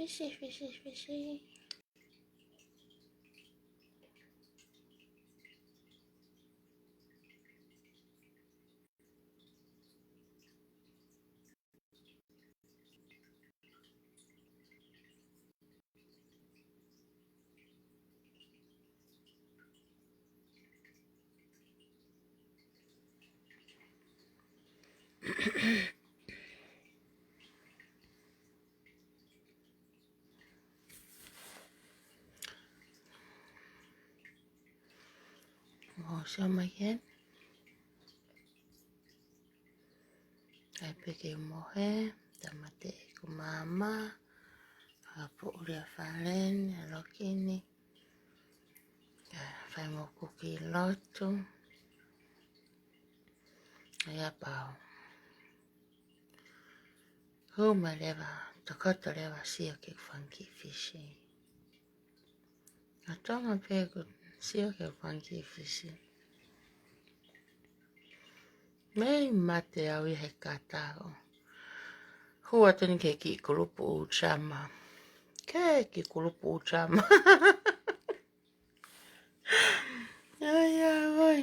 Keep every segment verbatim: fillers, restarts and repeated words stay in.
Fisi, fisi, fisi. Mo sio mai eni. ʻAi pē ke mohe, tāmateʻi ʻeku maama, fakapuʻuli ʻa fale ni, ʻa loki ni. Ka fai mo kuki lotu. ʻAi ʻa pau. Hū mai leva, tokoto leva sio ki he fanga kiʻi fisi. ʻA Tonga pē ʻoku sio ki he fanga kiʻi fisi. Mei mate au ia he kata ʻo hū atu ni ki he kiʻi kulupu ʻū tama. Ki he kiʻi kulupu ʻū tama. ʻAi, ʻai, ʻai.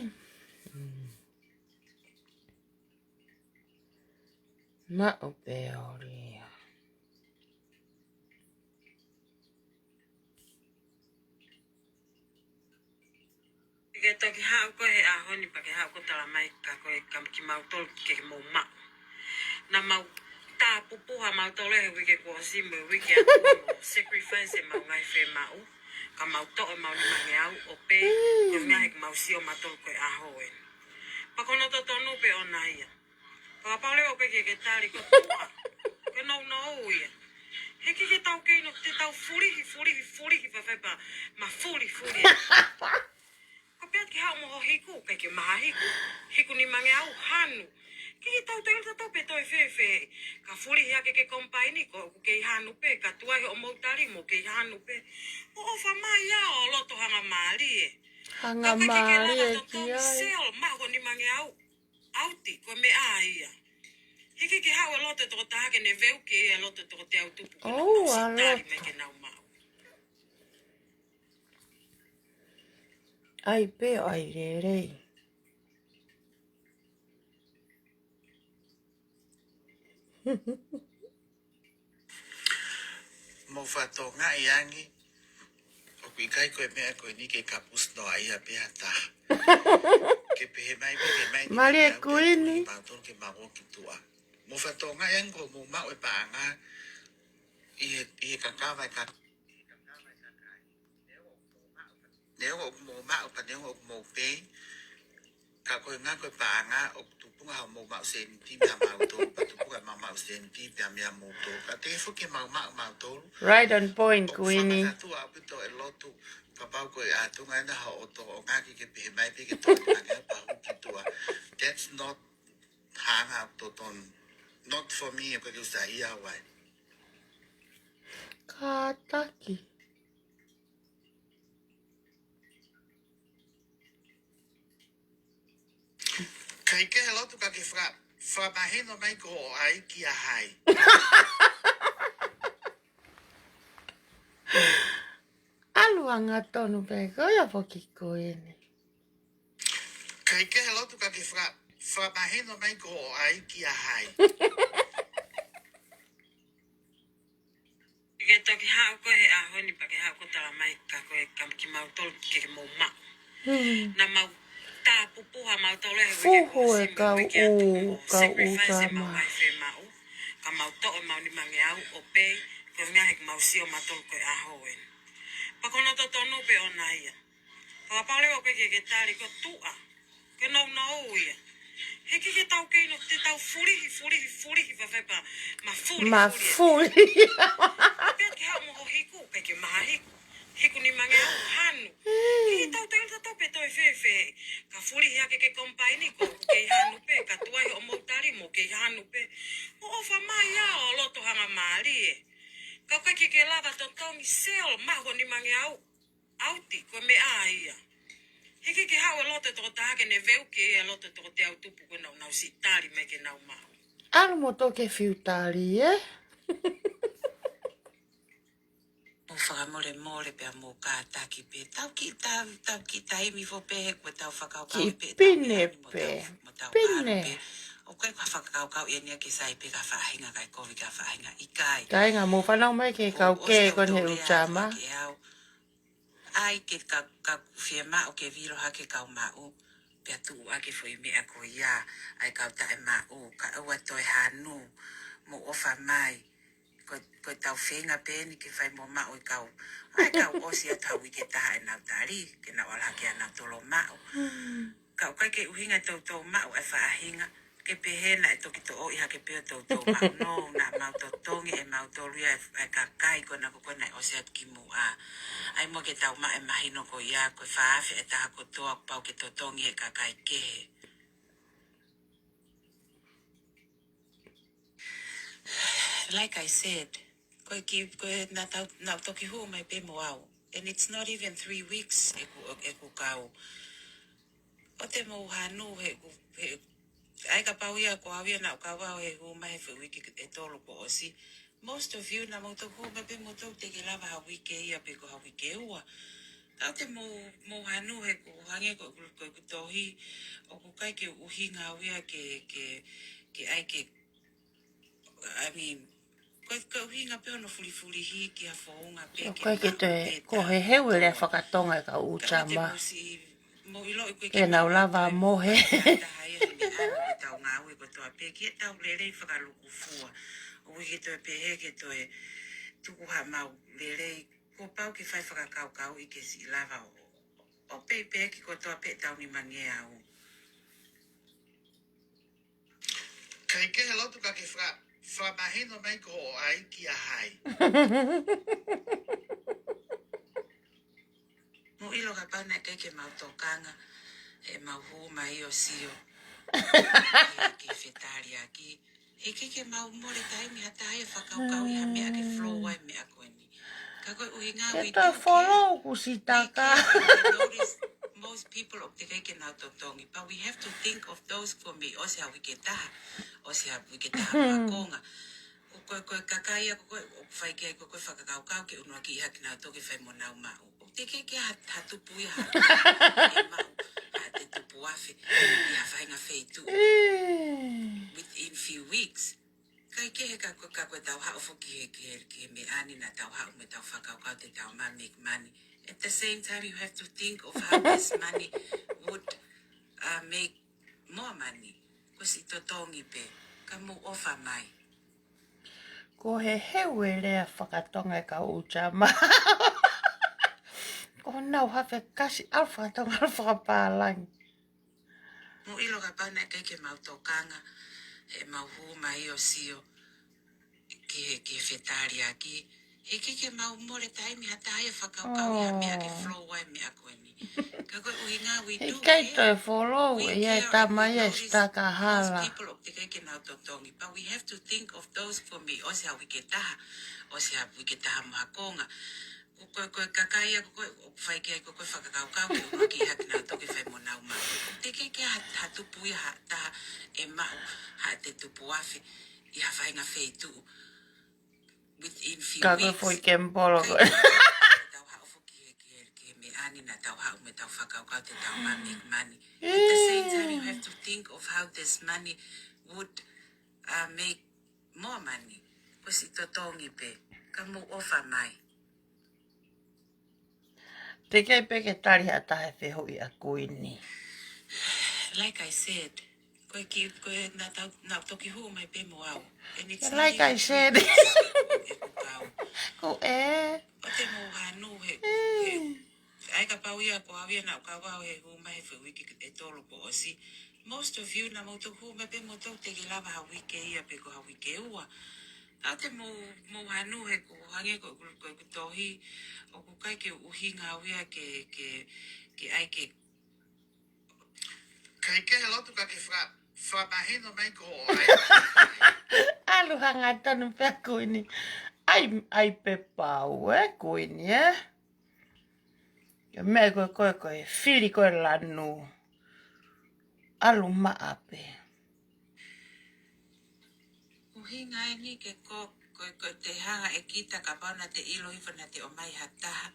Maʻu pē ʻo lia. Ke toki haʻu koe he ʻaho ni pea ke haʻu ʻo tala mai kia koe ka kimautolu ke mou maʻu. Naʻa mau tāpupuha mautolu he uike kuo ʻosi mo e uike atu mo sacrifice ʻemau ngaahi fiemaʻu. Ka mau toʻo ʻemau nimangeau ʻo pē, ko e meʻa he ʻoku mau sio mautolu ko e ʻaho eni. Pea ko hono totonu pē ʻona ia. Pea kapau leva ʻoku ʻikai ke ke tali ko e tuʻa. Ke nounou ia. He ʻikai ke tau kei no te tau fulihi, fulihi, fulihi, fafepa, ma fuli, fuli. Ka pea ke haʻu mo ho hiku, ʻikai ke maha hiku. Hiku nimangeau hanu. Ke ke tau tau tau pē toe fēfē. Ka fulihi hake ki he komipaini ko ʻoku kei hanu pē, ka tuai hoʻomou tali mo kei hanu pē. ʻO ʻofa mai ia ʻo loto hangamālie. Ka ʻikai ke ke lava Hangamālie totongi kia ai. Sale, ma ko nimangeau. ʻAuti, ko e meʻa ia. He ʻikai ke haʻu ʻa loto tokotaha ke ne veu ke ia loto tokoteau tupu ke na ʻOua, ʻosi tali loto. Mai ke nau maʻu. ʻAi pē ʻo ʻai lelei. Mou fakatokangaʻi ange, ʻoku ʻikai ko e meʻa ko eni ke kapusi noa ia pē ha taha. Ke pehē mai, pehē mai, Mālie Kuini. Mautolu ke mau ō ki tuʻa. Mou fakatokangaʻi ange ko hoʻomou maʻu e paʻanga ʻi he, ʻi he kakava e kaka-, neongo ʻoku mou maʻu, pea neongo ʻoku mou pē, ka ko e ngaahi ko e paʻanga ʻoku tupunga hoʻomou maʻu sēniti mei mautolu, pea tupunga ʻemau maʻu sēniti mei mautolu. Ka te foki ʻemau maʻu mautolu. Right on point, Kuini. ʻOku fakakātoa ʻaupito e lotu, kapau ko e ʻatunga ena hoʻo toʻo ngaki ke pehē mai pē ke toʻo ngaki pea hū ki tuʻa. That's not hanga totonu. Not for me, ʻoku ke usa ia wai. Kātaki. Kai ke he lotu ka ke faka-, fakamahino mai ko hoʻo ʻai kia hai. ʻAlu angatonu pē ko ia foki Kuini. Kai ke he lotu ka ke faka-, fakamahino mai ko hoʻo ʻai kia hai. Ke toki haʻu koe he ʻaho ni pea ke haʻu ʻo tala mai kia koe ka kimautolu ke mou maʻu. Hmm. Naʻa mau tāpupuha mautolu he uike kuo ʻosi mo e uike atu mo sacrifice ʻemau ngaahi fiemaʻu. Ka mau toʻo ʻemau nimangeau ʻo pē, ko e meʻa he ʻoku mau sio mautolu ko e ʻaho eni. Pea ko hono totonu pē ʻona ia. Pea kapau leva ʻoku ʻikai ke ke tali ko e tuʻa. Ke nounou ia. He ʻikai ke tau kei no te tau fulihi, fulihi, fulihi, fafepa, ma fuli, ma fuli. Pea ke haʻu mo ho hiku, ʻikai ke maha hiku. Hiku nimangeau hanu. ʻIkai ke tau tau tau pē toe fēfē. Ka fulihi hake ki he komipaini ko ʻoku kei hanu pē, ka tuai hoʻomou tali mo kei hanu pē. ʻO ʻofa mai ia ʻo loto hangamālie. Ka ʻikai ke ke lava totongi sale, ma ko nimangeau. ʻAuti, ko e meʻa ia. He ʻikai ke haʻu ʻa loto tokotaha ke ne veu ke ia loto tokoteau tupu ko ena ʻoku na ʻosi tali mai ke nau maʻu. ʻAlu mo toke fiu tali, ē? Fakamolemole pea mo kātaki pē. Tau kiʻi, tau, tau kiʻi taimi foʻou pē he ko ʻetau fakakaukau pē, tau pine pē. Mo tau pine. ʻAlu pē. ʻOku ʻikai ko ha fakakaukau ia ni ia ke sai pē ki ha faʻahinga kae kovi ki ha faʻahinga, ʻikai. Kāinga, mou fanongo mai ki he kau kē ko eni he ʻū tama. ʻAi ke ka, ka fiemaʻu ke vilo hake kau maʻu, pea tuʻu ʻaki foʻi meʻa ko ia, ʻai kau taʻemaʻu, ka ʻoua toe hanu, mou ʻofa mai. Ko, ko ʻetau feinga pē eni ke fai mo maʻu ʻi kau. ʻAi kau ʻosi atu ha uike ʻe taha ʻenau tali, ke nau ʻalu hake ʻenau tolo maʻu. Ka ʻoku ʻikai ke ʻuhinga ʻetau tolo maʻu ʻa e faʻahinga, ke pehē naʻe toki toʻo ʻi hake pē ʻo tolo maʻu. No, naʻa mau totongi ʻe mautolu ia ʻa e kakai ko ena ko ē naʻe ʻosi atu ki muʻa. ʻAi mo ke tau maʻu e mahino ko ia, ko e fā afe ʻe taha kotoa kuo pau ke totongi ʻe he kakai kehe. Like I said, ko e kiʻi, ko e naʻa tau, naʻa ku toki hū mai pē mo au. And it's not even three weeks ʻeku, ʻeku kau. ʻOua te mou hanu he, he, ʻai kapau ia ko au ia naʻa ku kau au he hū mai he foʻi uike ʻe tolu kuo ʻosi. Most of you naʻa mou toki hū mai pē moutolu teʻeki lava ha uike ia pe ko ha uike ua. Ka ʻoua te mou, mou hanu he ko hangē ko, ko, ko ʻeku tohi, ʻoku ʻikai ke ʻuhinga au ia ke, ke, ke ʻai ke, I mean, ko, ko e ʻuhinga pē hono fulifulihi ki ha founga pē. ʻOku ʻikai ke toe, ko e heheu e lea fakatonga ʻa e kau ʻū tama. Mou ʻiloʻi ko e ke nau lava mohe. Taha ia he meʻa ni ʻoku tau ngāue kotoa pē ki heʻetau lelei fakalūkufua. ʻOku ʻikai ke toe pehē ke toe tuku haʻamau lelei. Kuo pau ke fai fakakaukauʻi ke siʻi lava ʻo, ʻo peipeki kotoa pē ʻetau nima ngeau. Kae kehe lotu ka ke faka-, fakamahino mai ko hoʻo ʻai kia hai. Mou ʻilo kapau naʻe ʻikai ke mau tokanga, ʻe mau hū mai ʻo sio ki he, ki he fetaliaki. He ʻikai ke mau mole taimi ha taha ia ʻo fakakaukauʻi ha meʻa ke flow ai e meʻa ko eni. Ka ko e ʻuhinga we do care. Ke toe follow ku sitaka. We care, we notice most people ʻoku teʻeki ke nau totongi. But we have to think of those for me. ʻOsi ha uike ʻe taha. ʻOsi ha uike ʻe taha makonga. Ko, ko, ko e kakai ia ko ē, ʻoku fai ki ai ko ē fakakaukau ke ʻunuaki hake kinautolu ke fai mo nau maʻu. ʻOku teʻeki ke ha, ha tupu ia ha, ʻe maʻu, ha te tupu afe, ʻi ha faʻahinga feituʻu. Within few weeks. Kae kehe ka ko, ka ko ʻetau haʻu foki he, ki he, ki he meʻa ni naʻa tau haʻu mo ʻetau fakakaukau te tau ma make money. At the same time, you have to think of how this money would, uh, make more money. Ko e siʻi totongi pē, ka mou ʻofa mai. Ko e heheu e lea fakatonga ʻa e kau ʻū tama. Ko honau hafe kasi ʻalu fakatonga ʻalu fakapālangi. Mou ʻilo kapau naʻe ʻikai ke mau tokanga, ʻe mau hū mai ʻo sio ki he, ki he fetaliaki. He ʻikai ke mau mole taimi ha taha ia ʻo fakakaukauʻi ha meʻa ke flow ai e meʻa ko eni. Ka ko e ʻuhinga we do care. ʻIkai toe follow e ia e tama ia ʻe sitaka hala. Most people ʻoku teʻeki ke nau totongi. But we have to think of those for me. ʻOsi ha uike ʻe taha. ʻOsi ha uike ʻe taha mo ha konga. Ko, ko, ko e kakai ia ko ē, ʻoku fai ki ai ko ē fakakaukau ke ʻunuaki hake kinautolu ke fai mo nau maʻu. Teʻeki ke ha, ha tupu ia ha taha ʻe maʻu, ha te tupu afe, ʻi ha faʻahinga feituʻu. Within few weeks. Ka ko e foʻi kemipolo ko ē. Tau haʻu foki he, ki he, ki he meʻa ni naʻa tau haʻu mo ʻetau fakakaukau te tau ma make money. At the same time, you have to think of how this money would, uh, make more money. Ko e siʻi totongi pē, ka mou ʻofa mai. Teʻeki ai pē ke tali ha taha e fehuʻi ʻa Kuini. Like I said, ko e kiʻi, ko e naʻa tau, naʻa ku toki hū mai pē mo au. And it's not even three weeks ʻeku, ʻeku kau. Ko e. ʻOua te mou hanu he, he, ʻai kapau ia ko au ia naʻa ku kau au he hū mai he foʻi uike ʻe tolu kuo ʻosi. Most of you naʻa mou toki hū mai pē moutolu teʻeki lava ha uike ia pe ko ha uike ua. ʻOua te mou, mou hanu he ko hangē ko, ko, ko ʻeku tohi, ʻoku ʻikai ke ʻuhinga au ia ke, ke, ke ʻai ke. Kae kehe lotu ka ke faka-, fakamahino mai ko hoʻo ʻai. ʻAlu hangatonu pē ʻa Kuini. ʻAi, ʻai pē pau ē, Kuini ē. Ke meʻa ko ē, ko e, ko e fili ko e lanu. ʻAlu maʻa pē. ʻUhinga eni ke ko, ko Ko e, ko e te hanga ʻe kita kapau naʻa te ʻilo hifo naʻa te ʻomai ha taha,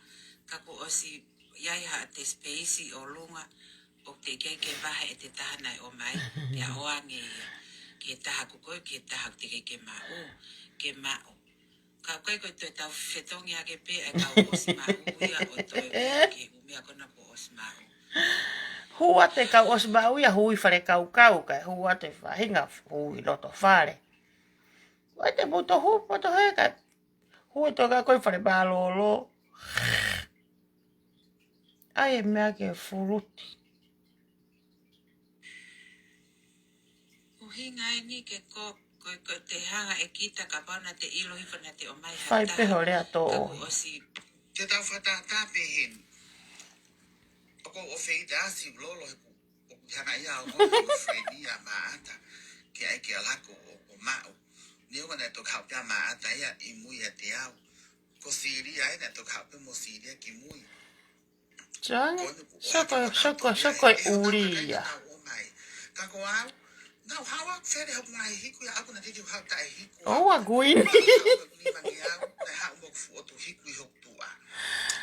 ka kuo ʻosi ʻi ai haʻate space ʻi ʻolunga, ʻoku teʻeki ai ke vahe ʻe te taha naʻe ʻomai, pea ʻoange ia ki he taha ʻoku ko ē, ki he taha ʻoku teʻeki ai ke maʻu, ke maʻu. Ka ʻoku ʻikai ko e toe tau fetongi ake pē ʻa e kau ʻosi maʻu ia ʻo toe ʻomai ki he ʻū meʻa ko ena kuo ʻosi maʻu. Hū atu e kau ʻosi maʻu ia, hū ʻi fale kaukau, kae hū atu e faʻahinga hū ʻi loto fale. Ko e te mou toe hū poto he ka hū e toka ko ē fale mālōlō. ʻAi e meʻa ke fuluti. ʻUhinga eni ke ko, ko, ko e te hanga ʻe kita kapau naʻa te ʻilo hifo naʻa te ʻomai ha taha. Fai pē ho lea tō. Ka kuo ʻosi. Te tau fakatātā pē heni. ʻOku ou feinga ʻasi ʻo lolo he ʻoku, ʻoku hanga ia ʻo ʻomi ʻo friend ia Maʻata. Ke ʻai ke alako ʻo, ʻo maʻu. Neongo naʻe toki haʻu pē Maʻata ia ʻi mui ʻiate au. Ko Silia ē naʻe toki haʻu pē mo Silia ki mui. Joanne, soko, soko, soko e ʻuli ia. Ka ko au, nau hawa fere hoku ngaahi hiku ia aku na tiki hau tae hiku. ʻOua kui ni. Ni mangi au, naʻe haʻu mo fuʻotu hiku ʻi hoku tuʻa.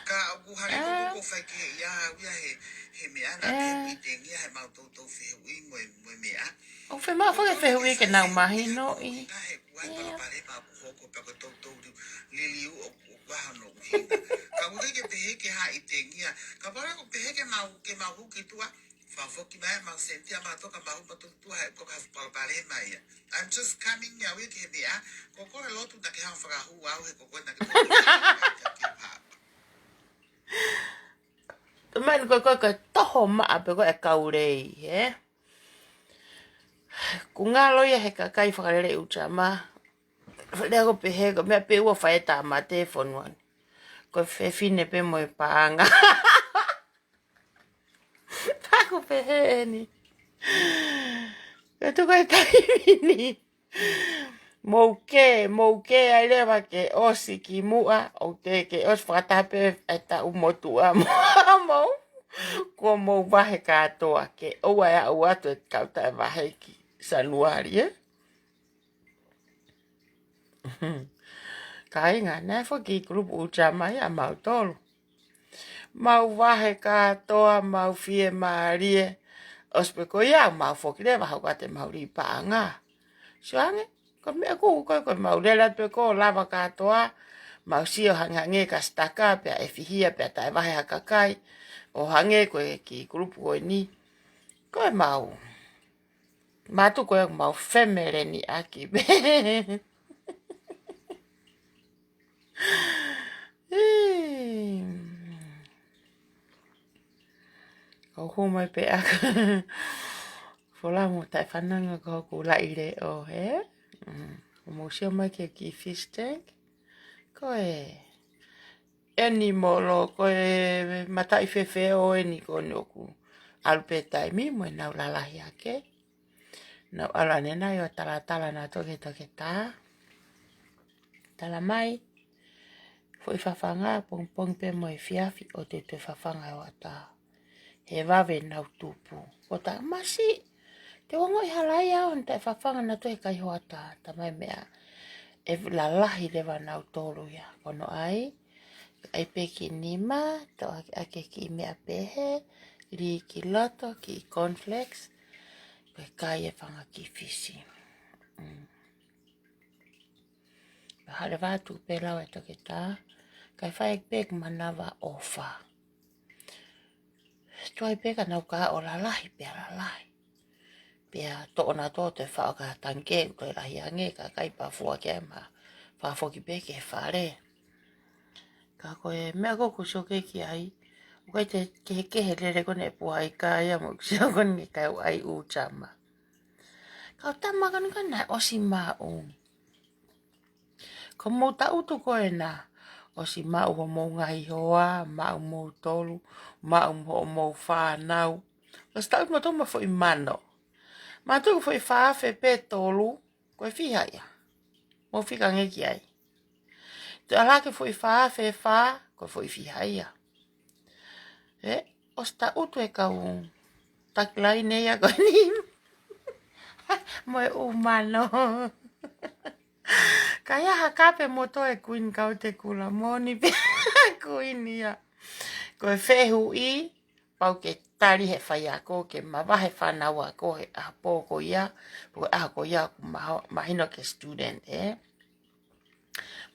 Ka ʻoku hare ko ko fai ke ia au ia he, he meʻa na te ui tengia he mau toutou fehuʻi mo e, mo e meʻa. ʻOku fai mau fai fehuʻi ke nau mahinoʻi. Ka he kuai palopalema ʻoku hoko pea ko toutou liu, liliu ʻoku ʻoku ʻi ai hono ʻuhinga. Ka ʻoku ʻikai ke pehē ke haʻi tengia. Kapau leva ʻoku pehē ke mau, ke mau hū ki tuʻa, fakafoki mai ʻemau sēniti ʻa mautolu ka mau hū mautolu ki tuʻa he ʻoku ʻikai ha palopalema ia. I'm just coming ia au ia ki he meʻa, ko ko e lotu naʻa ke hanga fakahū au he ko ko e naʻa ke hanga fakahū au. Mai ko ko ko e toho maʻa pē ko e kau lei, ē? ʻOku ngalo ia he kakai fakalelei ʻū Tama. Lea ko pehē ko e meʻa pē ʻoku fai ʻe he tama te fonua ni. Ko e fefine pē mo e paʻanga. Pea ko pehē eni. Ko e tuku e taimi ni. Mou kē, mou kē ai leva ke ʻosi ki muʻa, ʻoku teʻeki ke ʻosi fakataha pē e taʻu motuʻa mo mou. Kuo mou vahe kātoa ke ʻoua ʻe aʻu atu e kau taʻevahe ki Sanuali, ē? Kāinga, naʻe foki kulupu ʻū Tama ia ʻa mautolu. Mau vahe kātoa, mau fiemālie, ʻosi pē ko ia, mau foki leva hoko atu ʻemau lī paʻanga. Sio ange, ko e meʻa ʻoku ko e, ko e mau lele atu pē ko e lava kātoa, mau sio hangehangē ka sitaka, pea ʻe fihia, pea taʻevahe ha kakai, ʻo hangē ko e kiʻi kulupu ko eni. Ko e mau. Mātuku e mau femeleni ʻaki pē. ʻIo. Kau hū mai pē ʻaku. Folamu taʻefananga ko hoku laʻi leʻo, ē? Mm. ʻOku mou sio mai ki he kiʻi fish tank. Ko e eni molo, ko e mataʻi fefeo eni ko eni ʻoku ʻalu pē taimi mo ʻenau lalahi hake. Nau ʻalu ʻanenai ʻo talatala nautolu ki he toketā. Tala mai, foʻi fafanga, pongipongi pē mo e efiafi ʻoku te toe fafanga e hoʻatā. He vave nau tupu. Ko Tamasi, te u ongoʻi halaia ʻo ne taʻefafanga nautolu he kai hoʻatā. Tamai meʻa, ʻe lalahi leva nautolu ia. Ko hono ʻai, ʻai pē ki nima, toʻaki ʻaki e kiʻi meʻa pehē, lī ki loto, kiʻi cornflakes, ko e kai e fanga kiʻi fisi. Mm. Hale vatu pē lau e toketā, kae fai pē manava ʻofa. Tuai pē ka nau ka ʻo lalahi pea lalahi. Pea toʻo nautolu e faʻo ka tangikē, toe lahi ange, ka kai pafua ke ma fakafoki pē ki he fale. Ka ko e meʻa ko ē ʻoku sio ki ai, ʻoku ʻikai te kehekehe lele ko eni e puha ʻi kai ia mo sio ko eni kai ʻoku ʻai ʻū Tama. Kau Tama ko eni ko ē naʻe ʻosi maʻu. Ko mou taʻutu ko ena, ʻosi maʻu hoʻomou ngaahi hoa, maʻu moutolu, maʻu hoʻomou fānau. ʻOsi taʻutu mautolu mo e foʻi mano. Mātuku foʻi fā afe pē tolu, ko e fiha ia. Mou fika ange ki ai. Toe ʻalu hake foʻi fā afe fā, ko e foʻi fiha ia. Ē, ʻosi taʻutu e kau taki laine ia ko eni. Mo e ʻū mano. Ka ʻi ai ha kape mo toe Kuini Kautekula, moʻoni pē Kuini ia. Ko e fehuʻi, pau ke tali he faiako, ke mavahe fānau ako he ʻaho ko ia, ko e ʻaho ko ia ʻoku maho-, mahino ki he student, ē?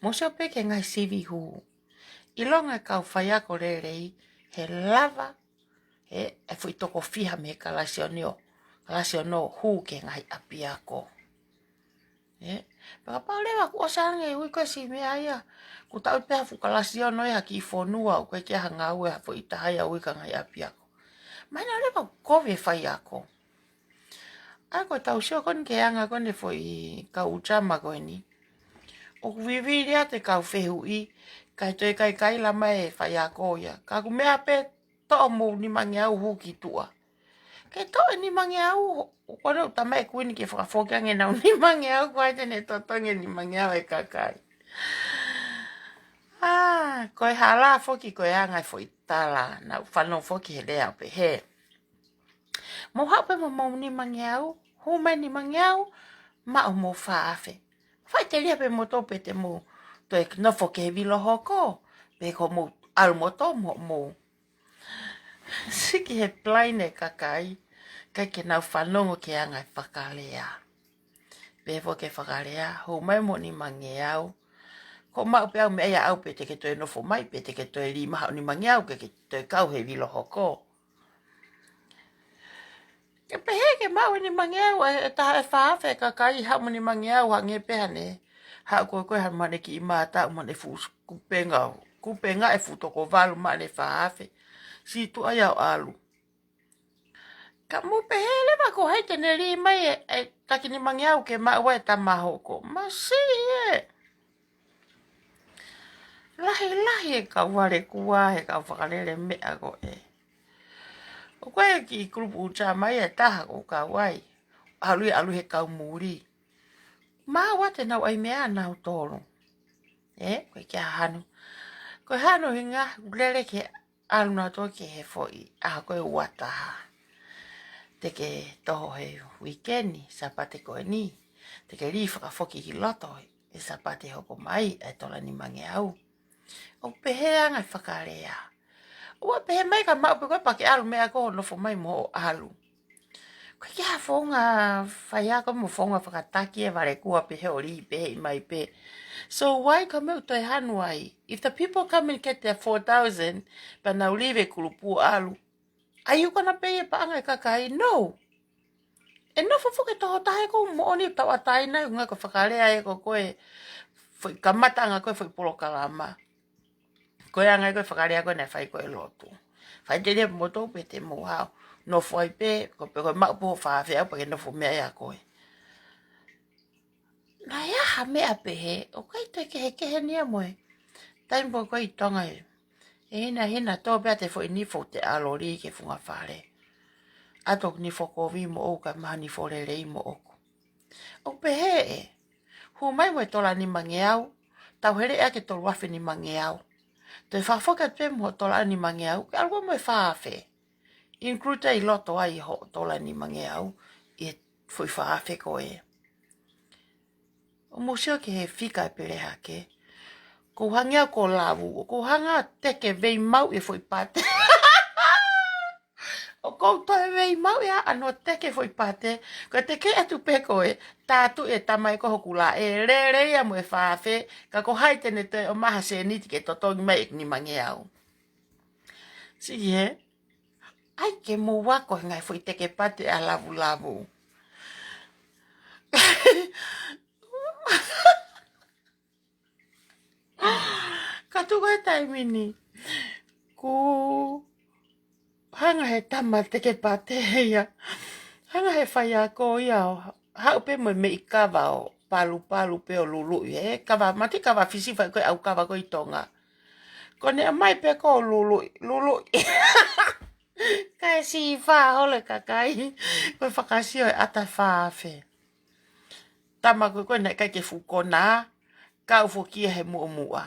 Mou sio pē ki he ngaahi sivi hū. ʻIlonga e kau faiako lelei, he lava, ē, e foʻi toko fiha mei he kalasi ono, kalasi ono hū ki he ngaahi ʻapiako. Ē, pea kapau leva kuo ʻosi ange ui ko e sivi meʻa ia, kuo tau pē ha fuʻu kalasi ono ia ha kiʻi fonua, ʻoku ʻikai ke ʻi ai ha ngāue ha foʻi taha ia ui ki he ngaahi ʻapiako. Mahino leva ʻoku kovi e faiako. ʻA ia ko e tau sio ko eni ki he anga ko eni e foʻi kau ʻū tama ko eni. ʻOku vivili atu e kau fehuʻi, kae toe kaikaila mai e faiako ia. Ka ʻoku meʻa pē toʻo mo e nimangeau hū ki tuʻa. Ke toʻo e nimangeau, ʻoku ʻalu ʻo tala mai e Kuini ke fakafoki ange ʻenau nimangeau, ko hai te ne totongi e nimangeau e kakai. ʻĀ, ko e hala foki ko e anga e foʻi tala, naʻa ku fanongo foki he lea ʻo pehē. Mou haʻu pē mo hoʻomou nimangeau, hū mai e nimangeau, maʻu homou fā afe. Faʻiteliha pē moutolu pe te mou toe nofo ki he vilo hoko, pe ko hoʻomou ʻalu moutolu mo hoʻomou. Sio ki he plain e kakai, ʻikai ke nau fanongo ki he anga e fakalea. Pehē foki e fakalea, hū mai mo e nimangeau. Ko e maʻu pē ʻaʻau meʻa ia ʻaʻau pe te ke toe nofo mai, pe te ke toe lī mai haʻo nimangeau ke ke toe kau he vilo hoko. Ke pehē ke maʻu e nimangeau, e, e taha e fā afe e kakai haʻu mo e nimangeau hangē pē hane. Haʻu ko ē ko ē haʻu mo ʻene kiʻi mātaʻu mo ʻene fuʻu kupenga, kupenga e fuʻu toko valu mo ʻene fā afe. Sio tuʻa ia ʻo ʻalu. Ka mou pehē leva ko hai te ne lī mai e, e taki nimangeau ke maʻu ai e tama hoko. Masiʻi ē. Lahilahi e kau vale kua he kau fakalele meʻa ko ē. ʻOku ʻi ai e kiʻi kulupu ʻū tama ia e taha ʻoku ou kau ai. ʻAlu ia ʻalu he kau muli. Maʻu ʻa e te nau ʻai meʻa nautolu. Ē, ko e kia hanu. Ko e hanu hinga, lele ke ʻalu nautolu ki he foʻi ʻaho ko e ua taha. Te ke toho he uikeni, Sāpate ko eni. Te ke lī fakafoki ki loto he Sāpate hoko mai, ʻa e tola nimangeau. ʻOku pehē anga e fakalea. ʻOua pehē mai ka maʻu pē ko ē pea ke ʻalu meʻa ko hoʻo nofo mai mo hoʻo ʻalu. Ko e kia founga faiako mo founga fakataki e vale kua pehē ʻo lī pehē mai pē. So why ka mou toe hanu ai? If the people come and get their four thousand, pea nau lī e kulupu ʻalu. ʻAi ʻoku na pē e paʻanga e kakai, no. ʻE nofo foki e tokotaha ʻoku moʻoni tauʻatāina e ngaahi ko e fakalea ē ko ē ko e foʻi kamataʻanga ko e foʻi polokalama. Ko e anga ia ko e fakalea ko ē naʻe fai ko e lotu. Faʻiteliha pē moutolu pe te mou haʻu. Nofo ai pē, ko e pē ko e maʻu pē hoʻo fā afe ʻaʻau pea ke nofo meʻa ia ko ē. Naʻe ʻi ai ha meʻa pehē, ʻoku ʻikai toe kehekehe ni ia mo e taimi ko ē ko ē ʻi Tonga ē. ʻE hinahina tō pē ʻa e foʻi nifo te ʻalu ʻo lī ki he funga fale. ʻAtu ʻoku nifo kovi moʻoku kae ʻumaʻā ha nifo lelei moʻoku. ʻOku pehē ē, hū mai mo e tola nimangeau, tau heleʻi ʻaki e tolu afe nimangeau. Toe fakafoki atu pē mo e tola nimangeau, ke ʻalu mo e fā afe. Include ʻi loto ai hoʻo tola nimangeau, ʻi he foʻi fā afe ko ē. ʻOku mou sio ki he fika e pele hake. ʻOku ou hangē au ko Lavu, ʻoku ou hanga ʻo teke vei mau e foʻi pate. ʻOku ou toe vei mau ia ʻa ʻano teke foʻi pate, ko e teke atu pē ko ē, tātu e tamai ko hoku lā, ʻe lele ia mo e fā afe, ka ko hai te ne toe ʻomai ha sēniti ke totongi mai e nimangeau. Sio ki he, ʻai ke mou ako he ngaahi foʻi teke pate ʻa Lavulavu. Ka tuku e taimi ni, ʻoku hanga he tama teke pate ia. Hanga he faiako ia ʻo haʻu pē mo e meʻi kava ʻo palupalu pē ʻo luluʻi. He kava, mati kava Fisi fai ko e ʻau kava ko ē ʻi Tonga. Ko ʻene ʻomai pē ko e luluʻi, luluʻi. Kae sīfā holo e kakai. Ko e fakasio e ʻata fā afe. Tama ko ē ko ē naʻe ʻikai ke fuʻu konā, kau foki ia he muʻomuʻa.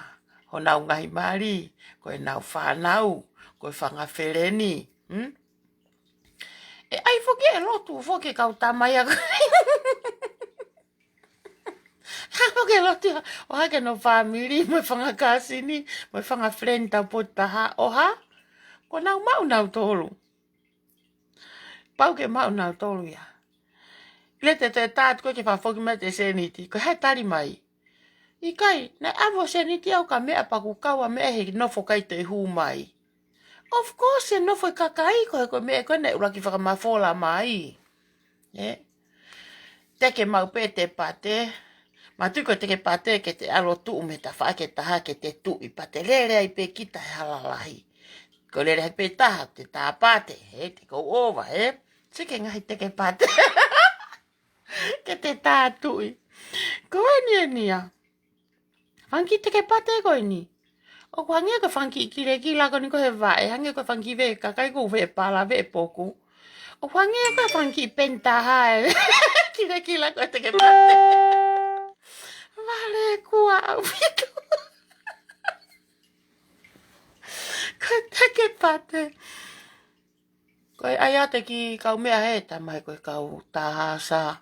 Honau ngaahi mali, ko ʻenau fānau, ko e fanga feleni. Hmm? ʻE ʻai foki e lotu foki e kau tama ia ko ē. ke lotu ia, ʻohake hono fāmili, mo e fanga kāsini, mo e fanga friend taupotu taha, ʻohake, kuo nau maʻu nautolu. Pau ke maʻu nautolu ia. ʻIle te te tātu ko ē ke fakafoki mai ʻete sēniti, ko e hā e tali mai? ʻIkai, naʻe ʻave ho sēniti au ka meʻa pea kuo kau ʻa meʻa he nofo ʻikai toe hū mai. Of course, ʻe nofo e kakai ko ē, ko e meʻa ko ē naʻe ʻuluaki fakamafola mai. Ē? Te ke maʻu pē ʻete pate. Mātuʻaki ko e te ke pate ke te ʻalu ʻo tuʻu mei he tafaʻaki ʻe taha ke te tuʻi pea te lele ai pē kita he hala lahi. Ko e lele ai pē taha, te tā pate, ē, te kau ova, ē. Sike ngaahi te ke pate. Ke te tā tuʻi. Ko eni eni ia. Fanga kiʻi te ke pate ko eni. ʻOku hangē ko e fanga kiʻi kilekila ko eni ko ē he vaʻe, hangē ko e fanga kiʻi veʻe kakai ko ē veʻe pala, veʻe poku. ʻOku hangē ko e fanga kiʻi peni taha ē. Kilekila ko ē te ke pate. Vale kuo ʻaupito. Ko e te ke pate. Ko e ʻai atu e kiʻi kaumeʻa he tamai ko e kau Tahasa.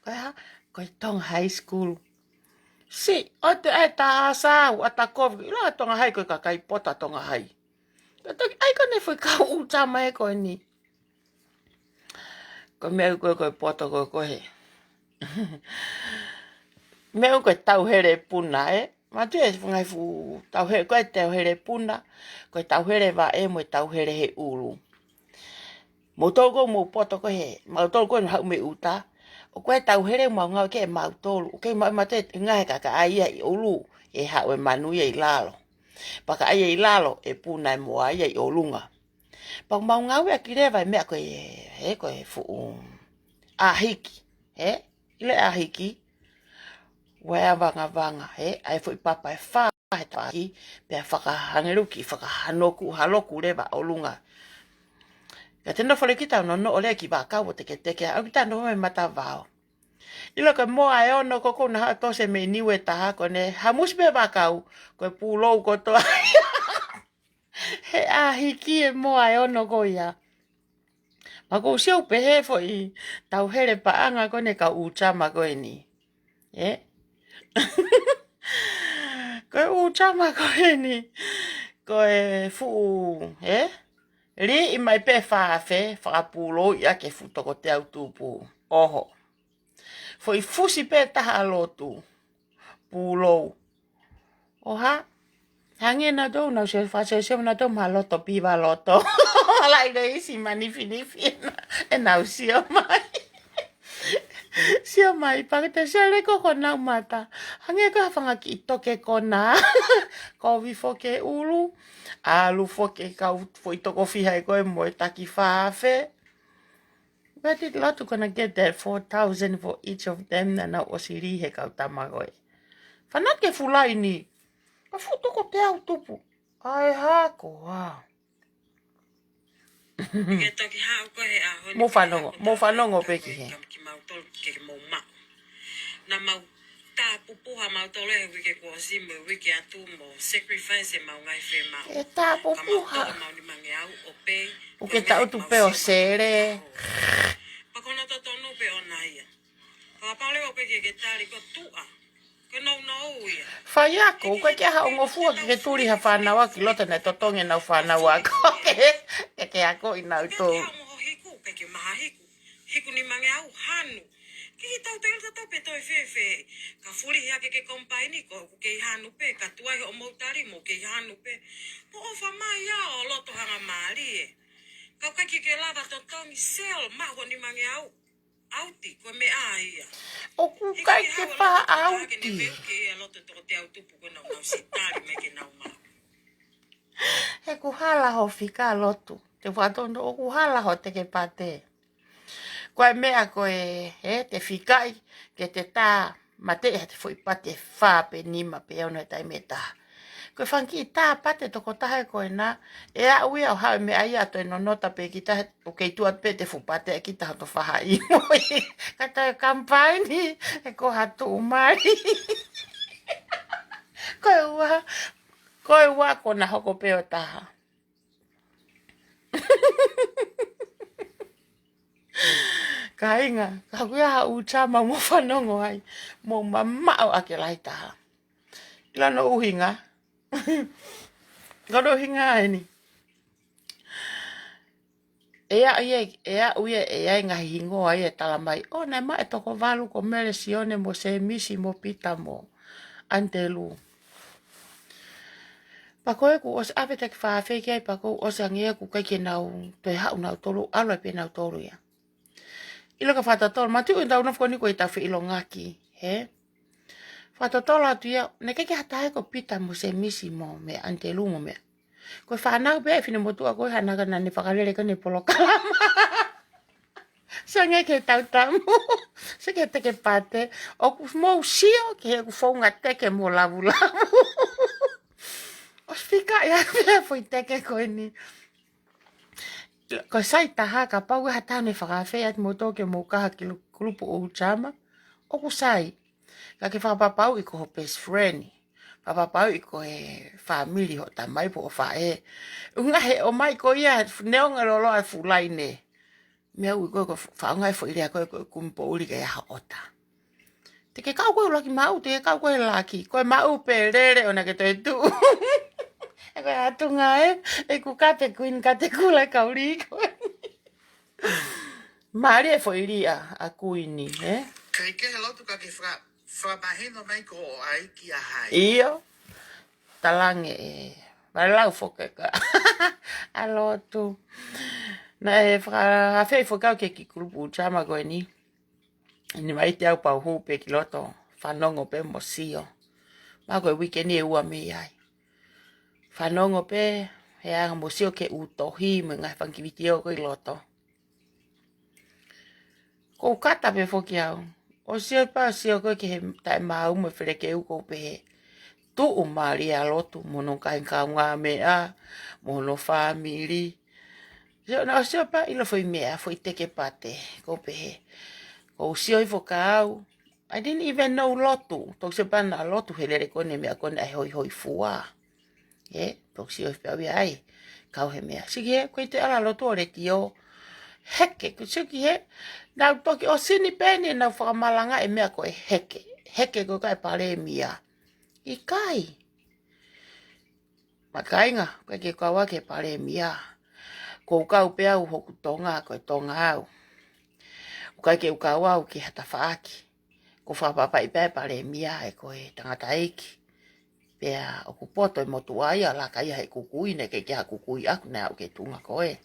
Ko e hā? Ko e Tonga High School. Siʻi, ʻoua te ʻai Tahasa, ʻoua te kovi. ʻIlo ʻa Tonga High ko e kakai poto ʻa Tonga High. Ko e toki ʻai ko eni e foʻi kau ʻū tamai ko eni. Ko e meʻa ko ē ko e poto ko ē ko ē he. Meʻa ko e tauhele puna, ē? Mātuʻa e ngaahi fuʻu tauhele, ko e tauhele puna, ko e tauhele vaʻe mo e tauhele he ʻulu. Moutolu ko ē mou poto ko ē he, moutolu ko ē ʻoku haʻu mei ʻuta, ʻoku ʻi ai e tauhele ʻoku mau ngāueʻaki ʻe mautolu, ʻoku kei maʻu ʻe mautolu e ngaahi kaka ʻai ia ʻi ʻulu, ʻe haʻu e manu ia ʻi lalo. Pea ka ʻai ia ʻi lalo, ʻe puna e moa ia ʻi ʻolunga. Pea ʻoku mau ngāueʻaki leva e meʻa ko e, ē, ko e fuʻu ʻāhiki, ē? ʻIle ʻāhiki, ua e vangavanga, ē? ʻAi e foʻi papa ʻe fā he tafaʻaki, pea fakahangeluki, fakahanoku, haloku leva ʻolunga. Ka te nofo leva kita ʻo nonoʻo leva ki Vaʻakau ʻo teketeke, ʻalu kita ʻo nofo mei Matavao. ʻIlo ko e moa ʻe ono ko ē ʻoku na haʻu ʻo tosi mei Niue taha ko eni, hamusi pē Vaʻakau, ko e pūlou kotoa. He ʻāhiki e moa ʻe ono ko ia. Pea ʻoku ou sio pē he foʻi tauhele paʻanga ko eni kau ʻū tama ko eni. Ē? Ko e ʻū tama ko eni. Ko e fuʻu, ē? Liʻi mai pē fāfe, fakapūlou ia ke fuʻu toko teau tupu. ʻOho. Foʻi fusi pē taha ʻa lotu. Pūlou. ʻOhake. Hangē nautolu, nau sio fakasio, sio nautolu mo ha loto piva loto. Laʻi leisi manifinifi ʻenau, ʻenau sio mai. Sio mai, pea ke te sio leva ko ē ko honau mata. Hangē ko ha fanga kiʻi toke kona. Kovi foki e ʻulu. ʻAlu foki e kau foʻi toko fiha ē ko ē mo e taki fāfe. Where did Lotu gonna get that four thousand for each of them naʻa nau ʻosi lī he kau tama ko ē? Fanake fuʻu laini. Ka fuʻu toko teau tupu. ʻAi hako, ā. Ke toki haʻu ko ē he ʻaho ni. Mou fanongo, mou fanongo pē ki he. Ki mautolu ke mou maʻu. Naʻa mau tāpupuha mautolu he uike kuo ʻosi mo e uike atu mo sacrifice ʻemau ngaahi fiemaʻu. E tāpupuha. Ka mau toʻo ʻemau nimangeau ʻo pē. ʻOku ke taʻutu pē ʻo sele. Pea ko hono totonu pē ʻona ia. Fakapale ʻo pē ke ke tali ko tuʻa. Ko e nounou ia. Faiako, ʻoku ʻikai ke ʻi ai ha ongofua ke ke tuli ha fānau ʻaki loto naʻe totongi ʻenau fānau ako. Ke, ke, ke akoʻi nautolu. Ke ke ʻamu ho hiku, ke ke maha hiku. Hiku nimangeau hanu. Ke ke tau tele tatau pē toe fēfē. Ka fulihi ake ke kompaini ko ʻoku kei hanu pē. Ka tuai hoʻomou tali mo kei hanu pē. Mo ʻofa mai ia ʻo loto hangamālie. Ka ʻoku ʻikai ke ke lava totongi sale maʻu ho nimangeau. ʻAuti, ko e meʻa ia. ʻOku ʻikai ke pā ʻauti. Ke ne veu ke ia loto toko teau tupu ko ē naʻa nau ʻosi tali mai ke nau maʻu. He ʻoku hala ho fika Lotu. Te u fakatonu ʻoku hala ho teke pate. Ko e meʻa ko ē, ē, te fikaʻi, ke te tā, mate ʻi ha te foʻi pate fā pe nima pe ono he taimi ʻe taha. Ko e fanga kiʻi tā pate tokotaha ē ko ena, ʻe aʻu ia ʻo haʻu e meʻa ia ʻo toe nonota pē kita he ʻoku kei tuʻu atu pē ʻete fuʻu pate ʻa kita hoto fahaʻi mo e. Ka toe kamupaini, ē ko ha tuʻumali. Ko e ua, ko e ua ko ena hoko pē ʻo taha. kāinga, ka ʻoku ʻi ai haʻaku ʻū tama mo fanongo ai, mou mamaʻo ʻaki e lahi taha. ʻIlo hono ʻuhinga? Ko hono ʻuhinga eni. ʻE aʻu ia, ʻe aʻu ia, ʻe ʻi ai e ngaahi hingoa ia ʻe tala mai. ʻŌ, naʻe maʻu e toko valu ko Mele, Sione mo Sēmisi mo Pita mo ʻAnitelū. Pea ko ē kuo ʻosi ʻave taki fāfē ki ai, pea kuo ʻosi ange ia kuo ʻikai ke nau toe haʻu nautolu, ʻalu ai pē nautolu ia. ʻIlo ka fakatotolo, mātuʻaki tau nofo ko eni ko e tau feʻilongaki, hē? Fakatotolo atu ia, naʻe ʻikai ke ha taha ia ko Pita mo Sēmisi mo meʻa, ʻAnitelū mo meʻa. Ko e fānau pē ʻa e finemotuʻa ko ē, hangē naʻa ne fakalele ko eni e polokalama. Sio ange ki he tautamu. Sio ki he teke pate. ʻOku mou sio ki heʻeku founga teke mo lavulavu. ʻOsi fika ia pē foʻi teke ko eni. Ko e sai taha, kapau ʻe ha taha ne fakaafeʻi atu moutolu ke mou kaha ki lu-, kulupu ʻū tama, ʻoku sai. Ka ke fakapapauʻi ko ho best friend. Fakapapauʻi ko e fāmili hoʻo tamai pe ko ho faʻē. ʻUhinga he ʻomai ko ia, neongo e loloa e fuʻu laine. Meʻa ui ko e ko e faʻunga e foʻi lea ko e ko e kumi poʻuli ke ʻi ai ho ʻota. Te ke kau koe ʻuluaki maʻu, te ke kau koe laki. Ko e maʻu pē lele ʻona ke toe tuʻu. ʻE ko e atunga ē, ʻeku kate kuini, kate kula e kauli ko ē. Mālie e foʻi lea ʻa kuini, ē? Kai ke he lotu ka ke faka-, fakamahino mai ko ʻai kia hai. ʻIo. Talange ē. Vale lau foke ka. ʻA lotu. Naʻe fakaafeʻi foki au ke ki kulupu ʻū tama ko eni. ʻIni mai te au pau hū pē ki loto, fanongo pē mo sio. Mahalo ko e uike ni ʻe ua mei ai. Fanongo pē, he anga mo sio ki he ʻū tohi mo e ngaahi fanga kiʻi vitiō ko ē ʻi loto. ʻOku ou kata pē foki au. ʻO sio pē, sio ko ē ki he taʻemaau mo e felekeu, ʻoku ou pehē. Tuʻumālie ʻa lotu, mo hono kaungāmeʻa, mo hono fāmili. Sio, naʻa ku sio pē ʻilo foʻi meʻa, foʻi teke pate, ʻoku ou pehē. ʻOku ou sio hifo kia au. I didn't even know lotu. Toki sio pē naʻa lotu he lele ko eni meʻa ko eni ʻa e hoihoifua. Ē, toki sio pē au ia ai. Kau he meʻa. Sio ki he, ko e te ala lotu ʻo letiō. Heke, ko sio ki he. Naʻa ku toki ʻosi ni pē eni naʻa ku fakamalanga e meʻa ko e heke. Heke ko e kai palēmia. ʻIkai. Makainga, ʻoku ʻikai ke kau ʻaki e palēmia. ʻOku ou kau pē au hoku Tonga, ko e Tonga au. ʻOku ʻikai ke u kau au ki ha tafaʻaki. ʻOku ou fakapapauʻi pē e palēmia ʻe ko e tangataʻeiki. Pea ʻoku poto e motuʻa ia, laka ia he kukui, naʻe ʻikai ke ha kukui ʻaku naʻe aʻu ki he tuʻunga ko ē.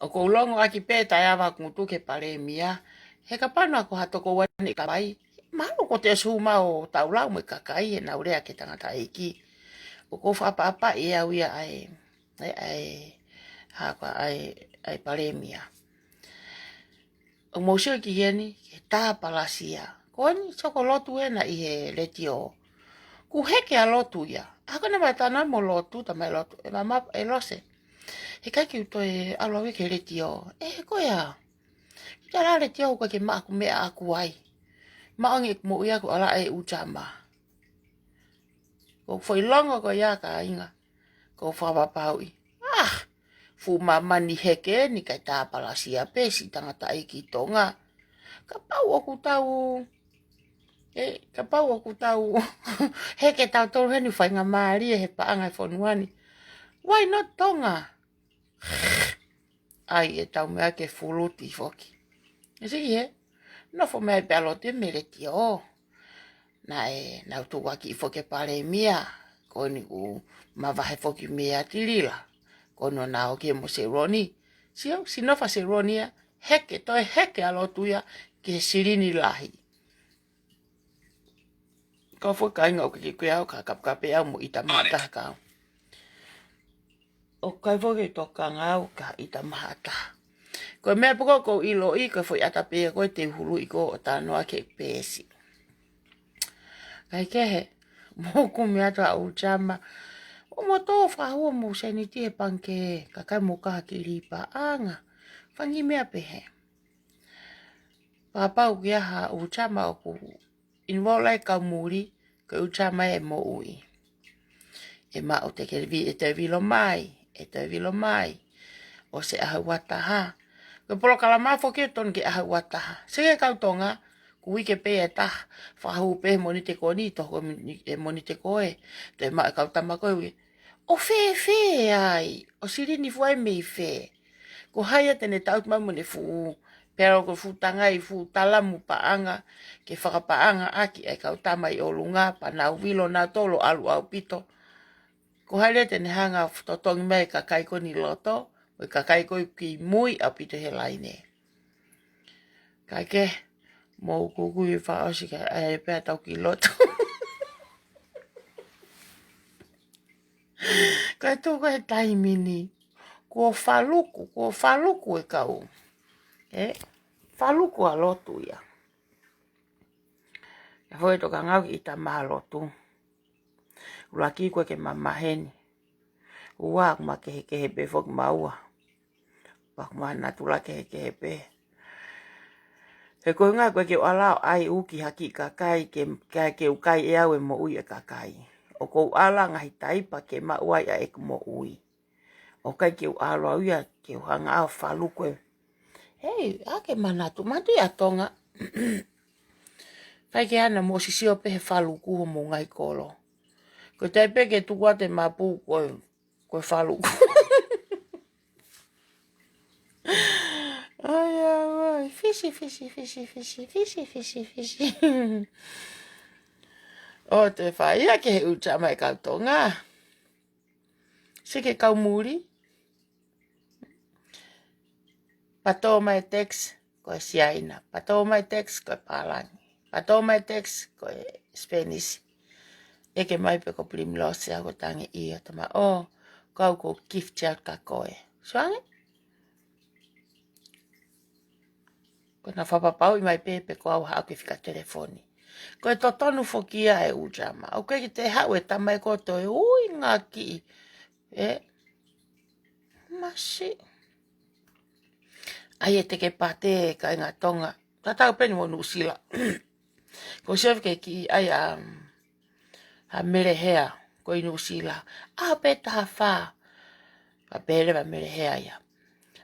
ʻOku ou longoakiʻi pē taʻeʻaonga ʻeku ngutu ki he palēmia. He kapau naʻa ko ha tokoua ni ka mai. Mahalo ko te su mau tau lau mo e kakai ʻenau lea ki he tangataʻeiki. ʻOku ou fakapapauʻi ʻe au ia ʻa e, ʻa e, ʻa e, hā koā, ʻa e, ʻa e palēmia. ʻOku mou sio ki heni, ki he tāpalasia. Ko eni, sio ko e lotu ena ʻi he letiō. ʻOku heke ʻa lotu ia. ʻA ko ena mai tana mo lotu, tamai lotu. ʻE mama, ʻe lose. He ʻikai ke u toe ʻalu au ia ki he letiō. ʻE, ko ia. Ki he letiō ʻoku ʻikai ke maʻa ʻeku meʻa ʻaku ai. Maʻu ange ʻeku moʻui ʻaku ʻa e ʻū tama. ʻOku ou foʻi longo ko ia kāinga. ʻOku ou fakapapauʻi. Ah, fuʻu māmani heke eni kai tāpalasia pē siʻi tangataʻeiki Tonga. Kapau ʻoku tau, ē, kapau ʻoku tau heke tautolu heni faingamālie he paʻanga e fonua ni. Why not Tonga? ʻAi, ʻe tau meʻa ke fuluti foki. ʻE sio ki he, nofo mai pē ʻa lotu ia mei he letiō. Naʻe, naʻa ku tukuakiʻi foki e palēmia. Ko eni ʻoku mavahe foki meia Tilila. Ko eni ʻoku nau ō ki he mo Seloni. Sio, siʻi nofo ʻa Seloni ia, heke, toe heke ʻa lotu ia ki he silini lahi. Kau foki kāinga ʻoku ʻikai ke au ka kapekape au mo ʻita maʻa taha kau. ʻOku ʻikai foki tokanga au ka ʻita maʻa taha. Ko e meʻa pē ko ē ʻoku ou ʻiloʻi, ko e foʻi ʻata pē ia ko ē te u huluʻi ko ē ʻo talanoa ki he peesi. Kaikehe, mou kumi atu ʻa e ʻū tama. ʻO mou tō fakahua mo sēniti he pangikē, kae ʻikai mo kaha ki lī paʻanga. Fanga kiʻi meʻa pehē. Kapau ʻoku ʻi ai ha ʻū tama ʻoku involve ai kau muli, ko e ʻū tama ʻe moʻui. ʻE maʻu te ke vi-, ʻe toe vilo mai, ʻe toe vilo mai. ʻOsi e ʻaho ua taha, Ko e polokalama foki ʻoku tonu ke ʻaho ua taha. Sio ki he kau Tonga, ko e uike pē ʻe taha, fakahū pē he Mōnite ko eni, toho ko e Moni-, he Mōnite ko ē, toe maʻu e kau tama ko ē ui. ʻO fēfē ai, ʻo silini fua ai mei fē. Ko hai ia te ne tau mai mo ʻene fuʻu, pea ko e fuʻu tangai, fuʻu talamu paʻanga, ke fakapaʻanga ʻaki ʻa e kau tama ʻi ʻolunga, pea nau vilo nautolu ʻo ʻalu ʻaupito. Ko hai leva te ne hanga ʻo totongi mai e kakai ko eni ʻi loto, mo e kakai ko ē ʻoku kiʻi mui ʻaupito he laine. Kae kehe, mou kukui fakaʻosi kae ʻai pē ʻetau kiʻi lotu. Kae tuku e taimi ni, kuo faluku, kuo faluku e kau. ʻE, faluku ʻa e lotu ia. ʻE foʻi tokanga ki he ʻita mā lotu. ʻUluaki ko e ke mamaheni. Ua, ʻoku ma kehekehe pē foki ma ua. Pea ʻoku ma natula kehekehe pē. He ko e ʻuhinga ko e ke u ʻalu ʻo ʻai uki ha kiʻi kakai ke, ke, ke u kai ʻe au e moʻui e kakai. ʻOku ou ʻalu ʻa e ngaahi taipa ke maʻu ai ʻa ʻeku moʻui. ʻOku ʻikai ke u ʻalu au ia ke u hanga ʻo faluku e. Hei, ʻa ke manatu, manatu ia Tonga. ʻIkai ke ʻi ai hano mou sio pē he faluku homou ngaahi kolo. Ko e taimi pē ke tuku atu e mapu ko e, ko e faluku. ʻAi, ʻai, ʻai. Fisi, fisi, fisi, fisi, fisi, fisi, fisi. ʻO te fai ia ke he ʻū tama e kau Tonga. Sio ki he kau muli. Pea tō mai e text ko e Siaina. Pea tō mai e text ko e pālangi. Pea tō mai e text ko e Spanish. ʻEke mai pē ko Primrose ʻa ko e tangi ʻio tama ʻo, ko au ko Gift ia ka ko e. Sio ange? Ko ʻena fakapapauʻi mai pē pe ko au haʻaku fika telefoni. Ko e totonu foki ia e ʻū tama. ʻOku ʻikai ke te haʻu e tama ʻe koto e ui ngaki. ʻE, masi. ʻAi e teke pate kāinga Tonga. Tatau pē eni mo Nuʻusila. Ko Sef ke kiʻi ʻai ʻa, um, ha melehea ko ē ʻi Nuʻusila. ʻAho pē taha fā. Pea pehē leva melehea ia.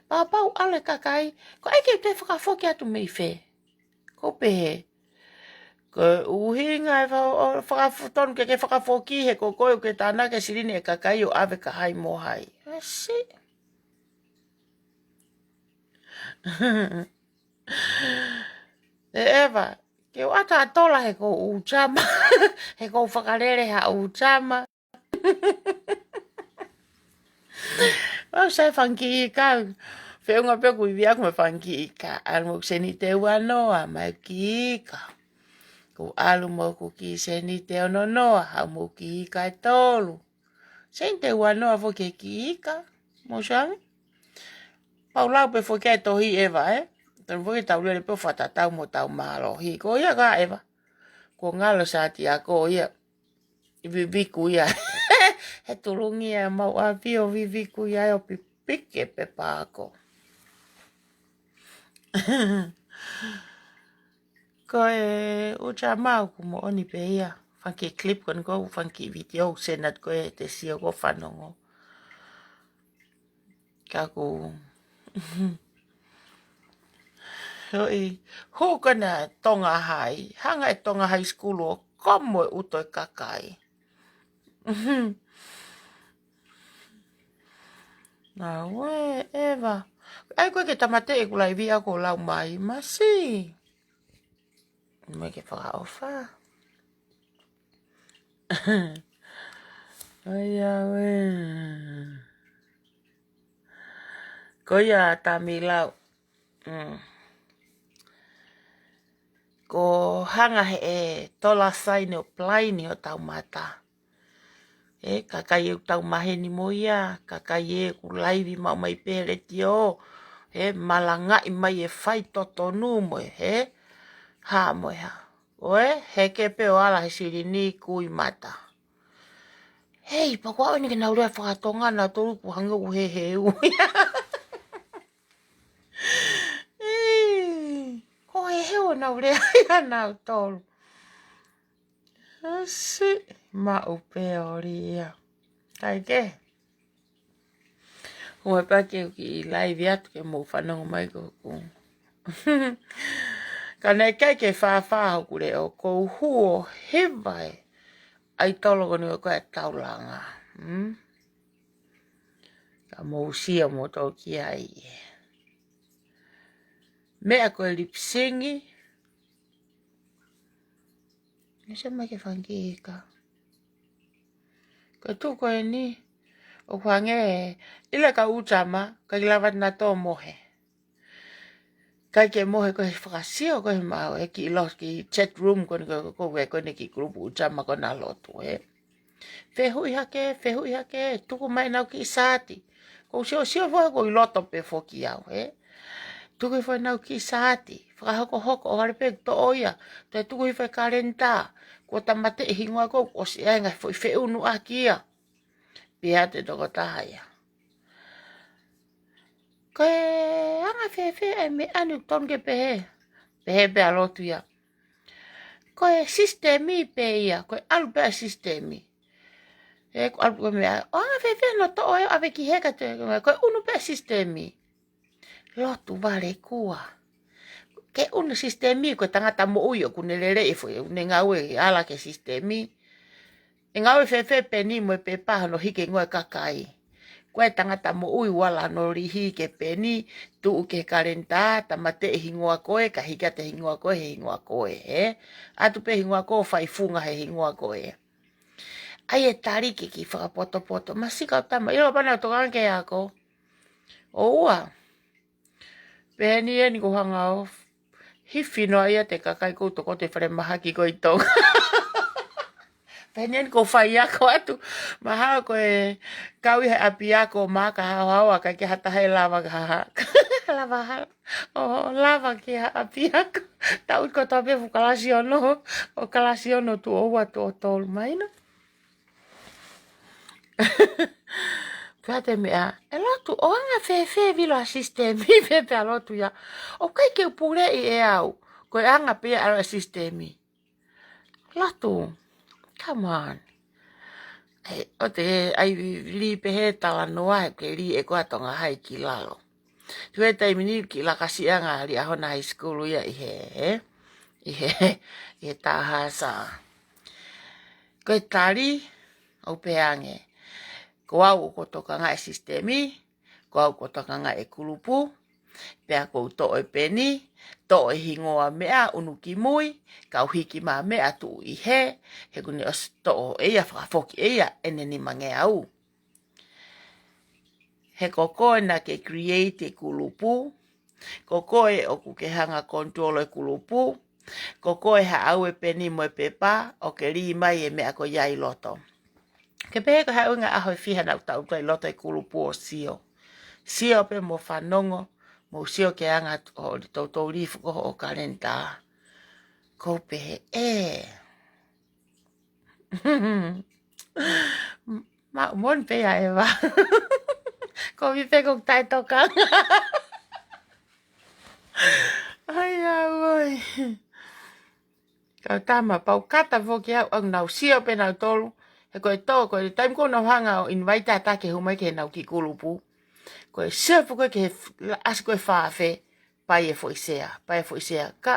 Pea kapau ʻalu e kakai, ko e ke te fakafoki atu mei fē. Ko pehē. Ko e ʻuhinga e fa-, ʻo fakafo-, tonu ke ke fakafoki he ko koe ʻoku ke tānaki e silini e kakai ʻo ʻave kia hai mo hai. Masi. ʻE Eva, ke u ʻata ʻa tola he ko e ʻū tama. He ko e fakalele ha ʻū tama. ʻOu sai fanga kiʻi ika. Feʻunga pē ʻoku ivi aku mo e fanga kiʻi ika. ʻAlu mo e kiʻi seniti ua noa, mai kiʻi ika. Ko e ʻalu mo e kiʻi seniti ono noa, haʻu mo e kiʻi ika ʻe tolu. Seniti ua noa foki e kiʻi ika. Mou sio ange. Pau lau pē foki e tohi Eva, ē. Tonu foki tau lele pē ʻo fakatatau mo ʻetau mālohi. Ko ia ka Eva. Ko e ngalo Sātiako ia. Viviku ia. He tulungi ia mau ʻapi ʻo viviku ia ʻo pipiki e pepa ako. Ko e ʻū tama ʻoku moʻoni pē ia. Fanga kiʻi clip ko eni ko e fanga kiʻi video ʻoku send atu ko ē te sio ko e fanongo. Ka ʻoku. Hoi, hū ko ena Tonga High. Hanga e Tonga High School ʻo komo e ʻuto e kakai. Naʻa ʻe Eva. ʻAi ko e ke tāmateʻi ʻeku live ʻa ko e lau mai. Masi. Mai ke fakaʻofa. ʻAi ʻaue. Ko ia Tamilau. Mm. Ko e hanga he ʻe tola saini ʻo palaini ʻo tau mata. ʻE, kakai ʻe ʻoku tau maheni mo ia, kakai ʻe ʻoku live maʻu mai pē he letiō, ʻe malangaʻi mai e fai totonu mo e, ʻe, hā mo e hā. ʻOe, heke pē ʻo ala he silini kui mata. Hei, pea ko au eni ke nau lea fakatonga nautolu ʻoku hangē ʻoku heheu. ʻIi, ko e heheu ʻo nau lea ia nautolu. Asi, maʻu pē ʻo lia. Kae kehe. Ko e pea ke u kiʻi laivi atu ke mou fanongo mai ko hoku. Ka naʻe ʻikai ke fāfā hoku leʻo, ko u huo he vai. ʻAi tolo ko ni ko e taulanga. Hmm? Ka mou sio mo tau ki ai. Meʻa ko e lip sync. Ni se mai ke fangika. Ko e tuʻu ko eni. ʻOku hangē, ʻilo ka ʻū tama, ʻikai lava nautolu ʻo mohe. ʻIkai ke mohe ko e fakasio ko e mau, e kiʻi lotu ki chat room ko ni ko, ko, ko, ko eni kiʻi kulupu ʻū tama ko ena lotu, ē. Fehuʻi hake, fehuʻi hake, tuku mai ʻenau kiʻi saati. Ko u sio, sio foki ko ʻi loto pē foki au, ē. Tuku foki ʻenau kiʻi saati, fakahokohoko, ʻo hale pē toʻo ia, toe tuku foki kalenitā, kuo tāmateʻi hingoa ko, ʻosi ʻai ngaahi foʻi feʻunuʻaki ia. Pea te tokotaha ia. Ko e anga fēfē ʻa e meʻa ni ʻoku tonu ke pehē. Pehē pē ʻa lotu ia. Ko e sisitemi pē ia, ko e ʻalu pē ʻa e sisitemi. Ē, ko e ʻalu pē meʻa, ʻo anga fēfē hono toʻo ē ʻo ʻave ki hē ka te, ko e ʻunu pē ʻa e sisitemi. Lotu vale kua. Ke ʻunu sisitemi, ko e tangata moʻui ʻoku ne lele e foʻi, ʻoku ne ngāue ʻi ala ki he sisitemi. ʻE ngāue fēfē peni mo e pepa hono hiki e hingoa e kakai. Ko e tangata moʻui ʻoku ala hono lihi ki he peni, tuʻu ki he kalenitā, tāmateʻi hingoa ko ē, ka hiki atu e hingoa ko ē, he hingoa ko ē, ē. ʻAtu pē hingoa ko ē, fai funga he hingoa ko ē. ʻAi e tali ke kiʻi fakapotopoto. Masiʻi kau tama, ʻilo pē naʻa tokanga ki he ako. ʻOua. Pehē ni eni ko u hanga ʻo hifinoʻi ʻa e kakai ko u tokoto ʻi falemahaki ko ē ʻi Tonga. Pehē ni eni ko u faiako atu. Mahalo ko e kau ʻi he ʻapiako maka haohaoa ʻikai ke ha taha ʻe lava ka ha. Lava ha. ʻO lava ki ha ʻapiako. Taʻu kotoa pē fuʻu kalasi ono. ʻO kalasi ono tuʻo ua tuʻo tolu mai no. Pea te meʻa, ʻe lotu, ʻo anga fēfē vilo ʻa e sisitemi, pea pea lotu ia. ʻOku ʻikai ke u puleʻi ʻe au, ko e anga pē ia ʻa e sisitemi. Lotu, come on. ʻE, ʻoua te ʻai lī pehē talanoa, he ke lī ʻe koe ʻa Tonga High ki lalo. Tuʻu he taimi ni kiʻi lakasiʻanga ʻa Liahona High School ia ʻi he, ē? ʻI he, ʻi he Tahasa. Ko e tali, ʻoku pehē ange. Ko au ʻoku ou tokanga ʻi he sisitemi, ko au ʻoku ou tokanga ʻi he kulupu, pea ko u toʻo e peni, toʻo e hingoa meʻa, ʻunu ki mui, kau hiki mai meʻa tuʻu ʻi hē, he ʻoku ne ʻosi toʻo ʻe ia, fakafoki ʻe ia ʻene nimangeau. He ko koe naʻa ke create e kulupu, ko koe ʻoku ke hanga control e kulupu, ko koe haʻau e peni mo e pepa, ʻo ke lī mai e meʻa ko ia ʻi loto. Ke pehē ko e hā e ʻuhinga ʻaho ʻe fiha naʻa ku taʻutu ai ʻi loto e kulupu ʻo sio. Sio pē mo fanongo, mo sio ki he anga ʻo toutou lī fuʻu ko hoʻo kalenitā. Ko u pehē, ē. Ma, mon pe ya eva. Ko mi pe ko tai toka. Ai, ai, oi. Kau tama, pau kata foki au, au nau sio pē nautolu. He ko e tō, ko e taimi ko ē naʻa ku hanga ʻo invite ʻa Taki ʻo hū mai ki heʻenau kiʻi kulupu. Ko e sio foki ki he f-, la-, ʻasi ko e fāfe, pai e foʻi sea, pai e foʻi sea. Ka,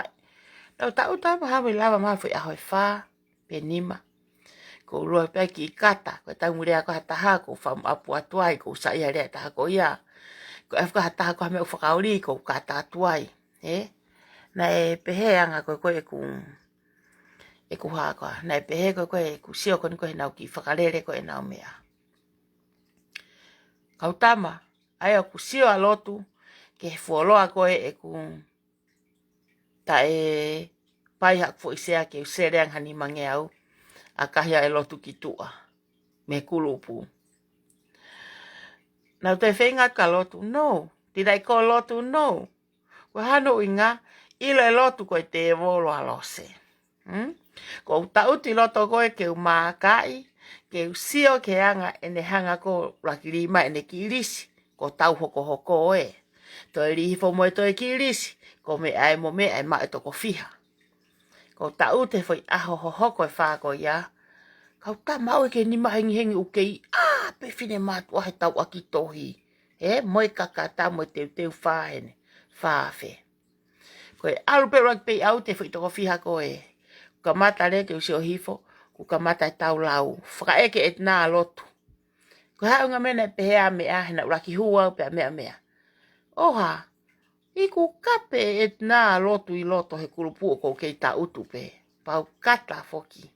naʻa ku taʻutu pē ha meʻa lava mai foʻi ʻaho ʻe fā, pe nima. Ko u lua pē kiʻi kata, ko e taimi lea ko ē ha taha, ko u fakaʻapu atu ai, ko u saiʻia lea ʻe taha ko ia. Ko e ʻafu ko ē ha taha ko ha meʻa ʻoku fakaoli, ko u kata atu ai. Ē? Naʻe pehē anga ko ē ko ē ʻeku, ʻeku hā ko ā. Naʻe pehē ko ē ko ē ʻeku sio ko eni ko ē heʻenau kiʻi fakalele ko ē ʻenau meʻa. Kau tama, ʻa ia ʻoku sio ʻa lotu, ki he fuoloa ko ē ʻeku taʻe pai haʻaku foʻi sea ke u sele ange ha nimangeau, ʻakahi ʻa e lotu ki tuʻa, mei he kulupu. Naʻa ku toe feinga atu ka lotu, no. Tila i ko lotu, no. Ko e hā hono ʻuhinga, ʻilo e lotu ko e tēvolo ʻa Lose. Hmm? Ko u taʻutu ʻi loto ko ē ke u mākaʻi, ke u sio ki he anga ʻene hanga ko ē ʻo laka lī mai ʻene kiʻi lisi, ko e tau hokohoko ē. Toe lī hifo mo e toe kiʻi lisi, ko e meʻa ē mo e meʻa ē maʻu e toko fiha. Ko u taʻutu he foʻi ʻaho hohoko ʻe fā ko ia, kau tama ʻoku ʻi ai e kiʻi nima hengihengi ʻoku kei ʻā pē finemātuʻa he tau ʻaki tohi. ē, mo e kakata, mo e teuteu fā ʻeni, fā afe. Ko e ʻalu pē ʻuluaki pē ʻi ʻaute foʻi toko fiha ko ē. Kuo kamata leva ke u sio hifo, kuo kamata e tau lau. Fakaʻeke ʻEtinā lotu. Ko e hā e ʻuhinga meʻa naʻe pehē ai meʻa, he naʻa ʻuluaki hū au pea meʻa meʻa. ʻOha, ʻiku kape ʻEtinā lotu ʻi loto he kulupu ʻoku ou kei taʻutu pē. Pau kata foki.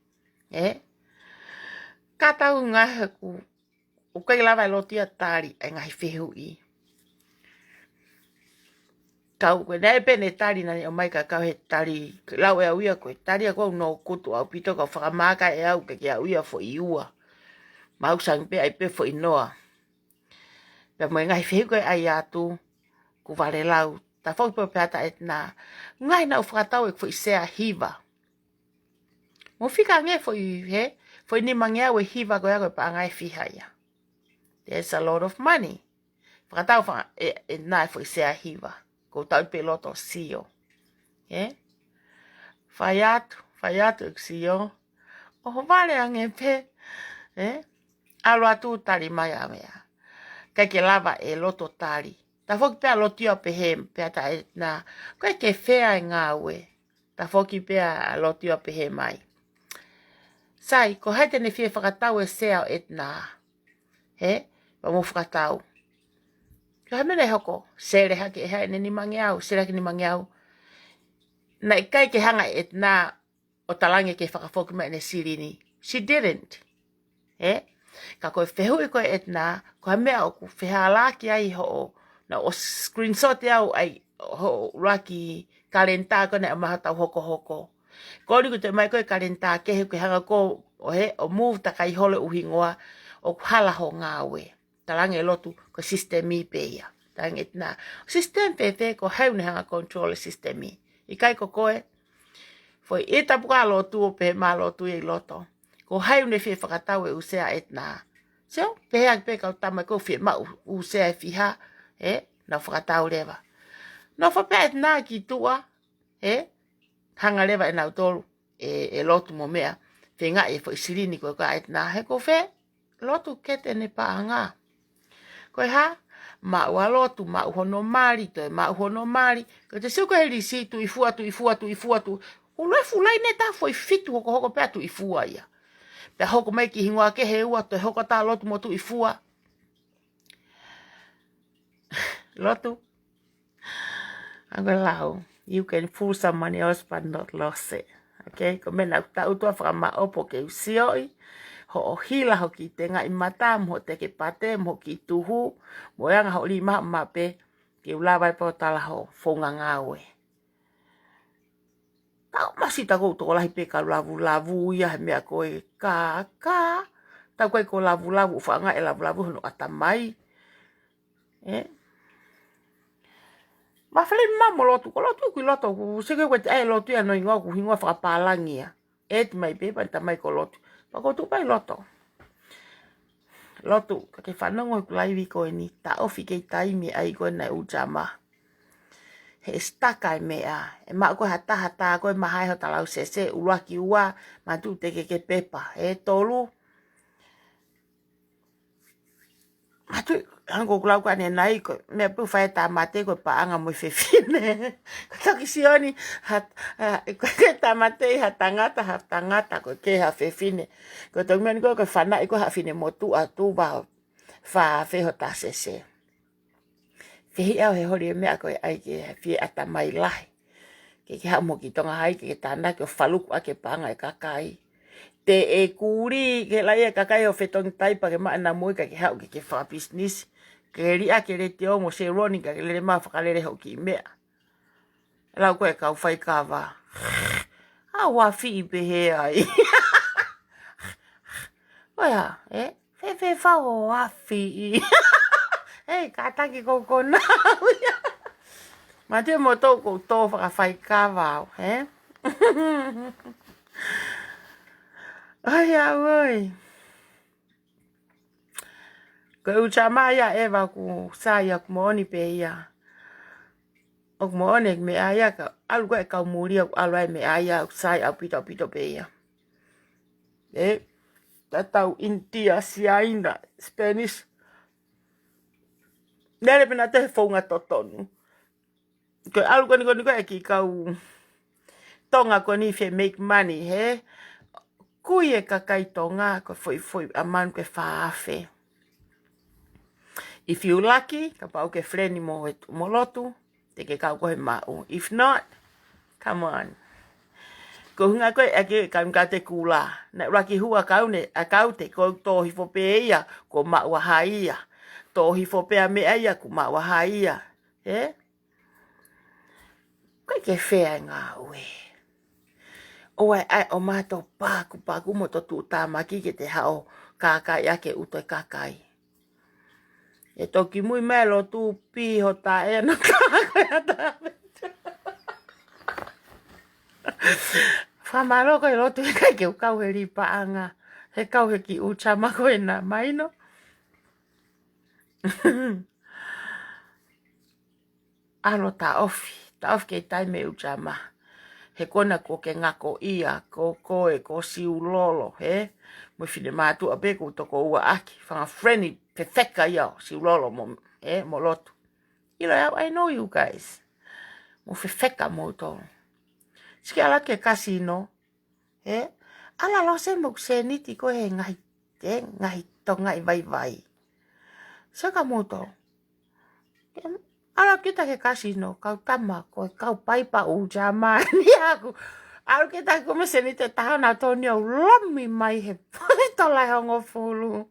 Ē? Kata u ngaahi he ku, ʻoku ʻikai lava e lotu ia tali ʻa e ngaahi fehuʻi. Kau ko e naʻe pē ne tali naʻa ne ʻomai ka kau he tali, lau ʻe au ia ko e tali ʻa ko au no kutu ʻaupito kau fakamaaka ʻe au ke ke au ia foʻi ua. Mau sang pē ai pē foʻi noa. Pea mo e ngaahi fehuʻi ko e ʻai atu, kuo vale lau, tafoki pē ʻo pehē atu ʻEtinā. Ngaahi naʻu fakatau e foʻi sea hiva. Mo fika ange foʻi he, foʻi nimangeau e hiva ko ia ko e paʻanga ʻe fiha ia. There's a lot of money. Fakatau faka, ʻe, ʻEtinā e foʻi sea hiva. Ko u tau pē loto sio. Ē? Fai atu, fai atu e sio. ʻOho vale ange pē. Ē? ʻAlu atu tali mai ʻa meʻa. ʻIkai ke lava e loto tali. Tafoki pē ʻo lotu ia pehē, pehē atu ʻEtinā. Ko e ke fea e ngāue. Tafoki pē ʻo lotu ia pehē mai. Sai, ko hai te ne fie fakatau e sea ʻo ʻEtinā. Ē? Pea mo fakatau. Ko e hā e meʻa naʻe hoko, sele hake ʻe hai ʻene nimangeau, sele hake nimangeau. Naʻe ʻikai ke hanga ʻe ʻEtinā ʻo talaange ke fakafoki mai ʻene silini. She didn't. Ē? Ka ko e fehuʻi ko ē ʻEtinā, ko e hā e meʻa ʻoku fehālaaki ai hoʻo, naʻa ku screenshot ʻe au ʻa e hoʻo ʻuluaki kalenitā ko ē naʻe ʻomai ʻe hotau hokohoko. Ko ʻeni kuo toe ʻomai ko ē kalenitā kehe ke hanga ko ē ʻo he, ʻo move takai holo ʻuhinga ʻoku hala hoʻo ngāue. Talaange lotu ko e sisitemi pē ia. Talaange ʻEtinā. Sisitemi fēfē, ko hai ʻoku ne hanga control e sisitemi. ʻIkai ko koe. Foʻi ʻita puka lotu ʻo pehē mai lotu ia ʻi loto. Ko hai ʻoku ne fie fakatau e ʻū sea ʻEtinā. Sio, pehē ake pē kau tama ko e fie maʻu ʻū sea ʻe fiha. Ē, naʻa ku fakatau leva. Nofo pē ʻEtinā ki tuʻa. Ē, hanga leva ʻe nautolu ʻe, ʻe lotu mo meʻa, feingaʻi e foʻi silini ko ē ka ʻEtinā he ko fē, lotu kete ʻene paʻanga. Ko e hā, maʻu ʻa lotu, maʻu hono mali, toe maʻu hono mali, ko te sio ko e lisi, tuʻi fua, tuʻi fua, tuʻi fua, tuʻi, ʻuluefu laine ta foʻi fitu hokohoko pea tuʻi fua ia. Pea hoko mai ki hingoa kehe ua, toe hoko ta lotu mo tuʻi fua. Lotu. Ako lau. You can fool someone else but not lose it. Okay? Ko e meʻa naʻa ku taʻutu ʻo fakamaʻopo ke u sioʻi. Hoʻo hila hoʻo kiʻi tengaʻi mata, mo hoʻo teke pate, mo hoʻo kiʻi tuhu, mo e anga hoʻo lima mape, ke u lava ai pē ʻo tala hoʻo founga ngāue. Tau masi ta ko u tokolahi pē ka lavulavu ia he meʻa ko e ka, ka. Tau kai ko lavulavu, ʻo fanga e lavulavu hono ʻatamai. Ē? Ma fale ma mo lotu, ko lotu ʻoku ʻi loto, ʻoku seke ko e te ʻai lotu ia no hingoa, ʻoku hingoa fakapālangi ia. ʻEti mai pē, pea ʻita mai ko lotu. Pea ko tuʻu pē ʻi loto. Lotu, ka ke fanongo ʻi he live ko eni, taʻofi kei taimi ʻai ko ena e ʻū jama. He stuck ai meʻa, ʻe maʻu ko e ha taha tā ko e mahae hota lau sese, ʻuluaki ua, ma tuʻu teke ke pepa, ʻe tolu. Ma tuʻu, hangē ko e lau ko ē ʻanenai ko, meʻa pē ʻoku fai e tāmate ko e paʻanga mo e fefine. Ko e toki sioni, ha, ha, ko e tāmate ʻi ha tangata, ha tangata, ko e kē ha fefine. Ko e toki meʻa ni ko e, ko e fanaʻi ko e ha fine motuʻa tuʻu vao, fā afe hota sese. Fehiʻa ʻo he holi e meʻa ko e ʻai ke fie ʻatamai lahi. Ke ke haʻu mo ki Tonga hai, ke ke tānaki ʻo faluku ʻaki e paʻanga e kakai. Te e kuli, ke laʻi e kakai ʻo fetongi taipa ke maʻa na mui ka ke haʻu ke ke fakapisinisi. Ke liʻaki e letiō mo seloni ka ke lele mai ʻo fakalele hoʻo kiʻi meʻa. Lau ko e kau faikava. ʻA ua fiʻi pehē ai. ʻOia, ē? Fēfē fau ʻo afi. Ei, kātaki ko ko nau ia. Ma te mo tō ko tō fakafaikava au, ē? ʻOia, ʻoi. Ko e ʻū jama ia ʻe ʻeva ʻoku sai ʻoku moʻoni pē ia. ʻOku moʻoni e meʻa ia ka, ʻalu ko e kau muli ʻoku ʻalu ai meʻa ia ʻoku sai ʻaupito ʻaupito pē ia. Ē, tatau ʻInitia, Siaina, Spanish. Lele pē nautolu he founga totonu. Ko e ʻalu ko eni ko eni ko e kiʻi kau Tonga ko eni fie make money, hē? Kui e kakai Tonga, ko e foʻi foʻi ʻamanu ko e fā afe. If you lucky, kapau ʻoku ke friendly mo e, mo e lotu, te ke kau ko ē he maʻu. If not, come on. Ko e ʻuhinga ko ē ʻa e kau ka te kula. Naʻe ʻuluaki hū ʻa Kaune, ʻa Kaute, ko e tō hifo pē ia, ko e maʻu ʻa hai ia. Tō hifo pē ʻa meʻa ia, ko e maʻu ʻa hai ia. Hē? ʻOku ʻikai ke fair e ngāue. ʻOua ʻe ʻai ʻo mato paku paku mo to tuʻutāmaki ke te haʻu ʻo kākaaʻi ʻaki e ʻuto e kakai. ʻE toki mui mai e lotu pē ho taʻe ana kākaaʻi ʻa taʻe. Fakamālō ko e lotu he ʻikai ke u kau he lī paʻanga. He kau he kiʻi ʻū chama ko ena, mahino. ʻAlu ʻo taʻofi, taʻofi kei taimi e ʻū chama. He ko ena kuo ke ngako ia, ko koe, ko Siulolo, hē? Mo e finemātuʻa pē ʻoku toko ua ʻaki, fanga friendly, fefeka ia ʻo Siulolo mo, hē, mo Lotu. ʻIlo au, I know you guys. Mou fefeka moutolu. Sio ki he ʻalu ki he kasino, hē? ʻAlu ʻo lose mo e sēniti ko ē he ngaahi, he ngaahi Tonga ʻi vaivai. Sio ka moutolu. Ke ʻalu kita ki he kasino, kau tama, ko e kau paipa ʻū chama ni aku. ʻAlu kita ko e sēniti ʻe taha naʻa tō ni ʻo lomi mai he poi tola e hongofulu.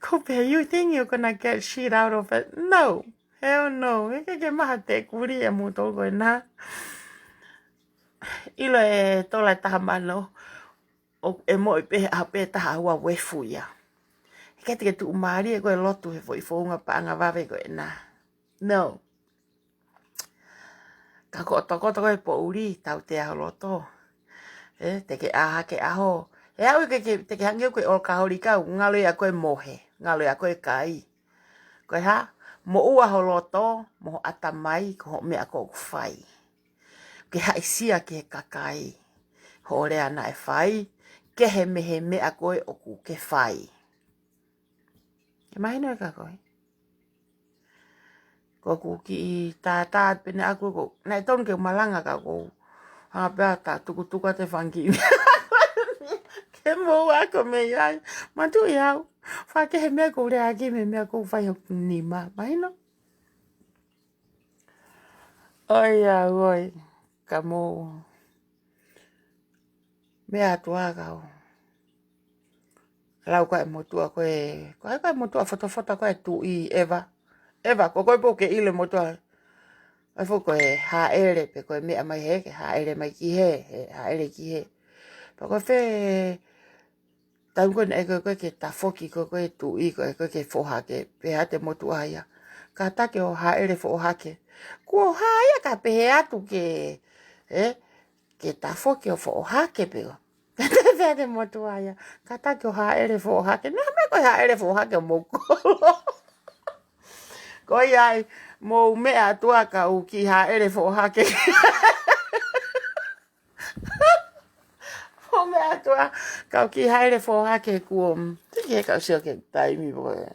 Ko pē, you think you're gonna get shit out of it? No. Hell no. ʻIkai ke maha te kuli e moutolu ko ena. ʻIlo e tola e taha mano. ʻO e moʻi pē ha pē taha ua uefu ia. ʻIkai te ke tuʻumālie ko e lotu he foʻi founga paʻanga vave ko ena. No. Ka ko e tokotoko e poʻuli, tautea ho loto. Ē, te ke ʻā hake ʻaho. He ʻaho ke, ke, te ke hangē ko e ʻolokaholi kau, ngalo ia ko e mohe, ngalo ia ko e kai. Ko e hā, moʻua ho loto, mo ho ʻatamai, ko hoʻo meʻa ʻoku fai. Ke haʻisia ki he kakai, hoʻo lea naʻe fai, kehe mei he meʻa ko ē ʻoku ke fai. Ke mahino ē ka ko ē. Ko ʻeku kiʻi tātā pē ena ʻaku ko, naʻe tonu ke malanga ka ko, hanga pē ʻo tā tukutuku atu e fanga kiʻi meʻa. Ke mou ako mei ai. Manatuʻi au. Fakakehe meʻa ʻoku ou lea ki he meʻa ʻoku ou fai hoku nima. Mahino? ʻOiauē, ka mou meʻa atu ā kau. Lau ko e motuʻa ko ē, ko e, ko e motuʻa fotofota ko e Tuʻi Eva. Eva, ko koe pē ʻoku ke ʻilo e motuʻa. ʻAi foki ko e hāʻele pē ko e meʻa mai hē, ke hāʻele mai ki hē, he hāʻele ki hē. Pea ko fē, taimi ko ē naʻe ko ē ke tafoki ko ē ko e tuʻi ko ē ko ē ke foʻohake, pehē atu e motuʻa ia. Kātaki ʻo hāʻele foʻohake. Kuo hā ia ka pehē atu ke, ē, ke tafoki ʻo foʻohake pē ʻo. Pehē atu e motuʻa ia. Kātaki ʻo hāʻele foʻohake. Naʻa mei ko e hāʻele foʻohake ʻo mou kolo. Ko ia ai, mou meʻa atu ā kau kiʻi hāʻele foʻohake. Mou meʻa atu ā, kau kiʻi hāʻele foʻohake kuo. Te ke kau sio ki he taimi pē ko ē.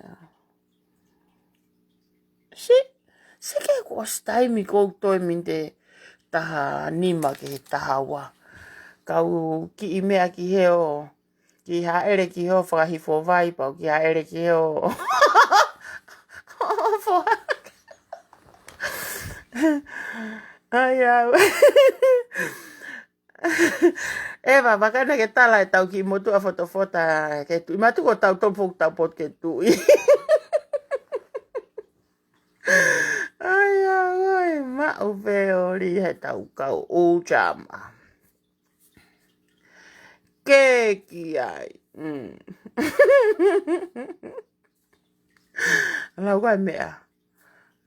Si, si ke kuo ʻosi taimi ʻoku ou toe miniti taha nima ki he taha ua. Kau kiʻi meʻa ki hē ʻo, kiʻi hāʻele ki hē ʻo fakahifo vai, pau kiʻi hāʻele ki hē ʻo. ʻOiauē. Eva, vaka ena ke tala e tau kiʻi motuʻa fotofota ke tuʻi. Manatuʻi ko e tau topo tau potu ke tuʻi. ʻOiauē, maʻu pē ʻo lī he tau kau ʻū chama. Ke ki ai. Mm. Lau ko e meʻa.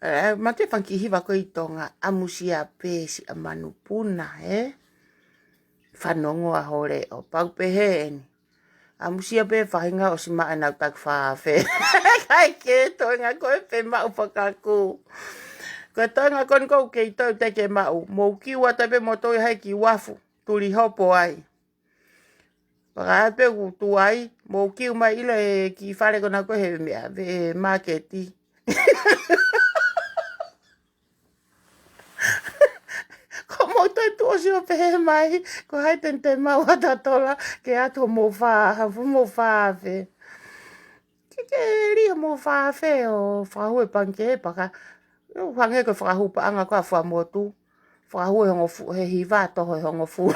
Ē, manatuʻi e fanga kiʻi hiva ko ē ʻi Tonga, ʻamusia pē siʻa manupuna, ē? Fanongo ā ho leʻo, pau pē hē eni. ʻAmusia pē faʻahinga ʻosi maʻu ʻenau taki fā afe. ʻIkai ke toenga ko ē pē maʻu fakakū. Ko e toenga ko eni ʻoku kei toe te ke maʻu. Mou kiu atu pē moutolu ia he kiʻi uafu. Tuli hopo ai. Pea ka ʻai pē ʻoku tuai, mou kiu mai ʻilo e kiʻi fale ko ena ko ē he meʻa, he māketi. Ko mou toe tuʻu ʻo sio pehē mai, ko hai te ne toe maʻu ʻa e tola ke ʻatu homou fā, homou fā afe. Ke ke lī homou fā afe ʻo fakahū e pangikē pea ka, ʻo hangē ko e fakahū paʻanga ko ē ʻa Fuaʻamotu. Fakahū ʻe hongofulu, he hiva toho ʻe hongofulu.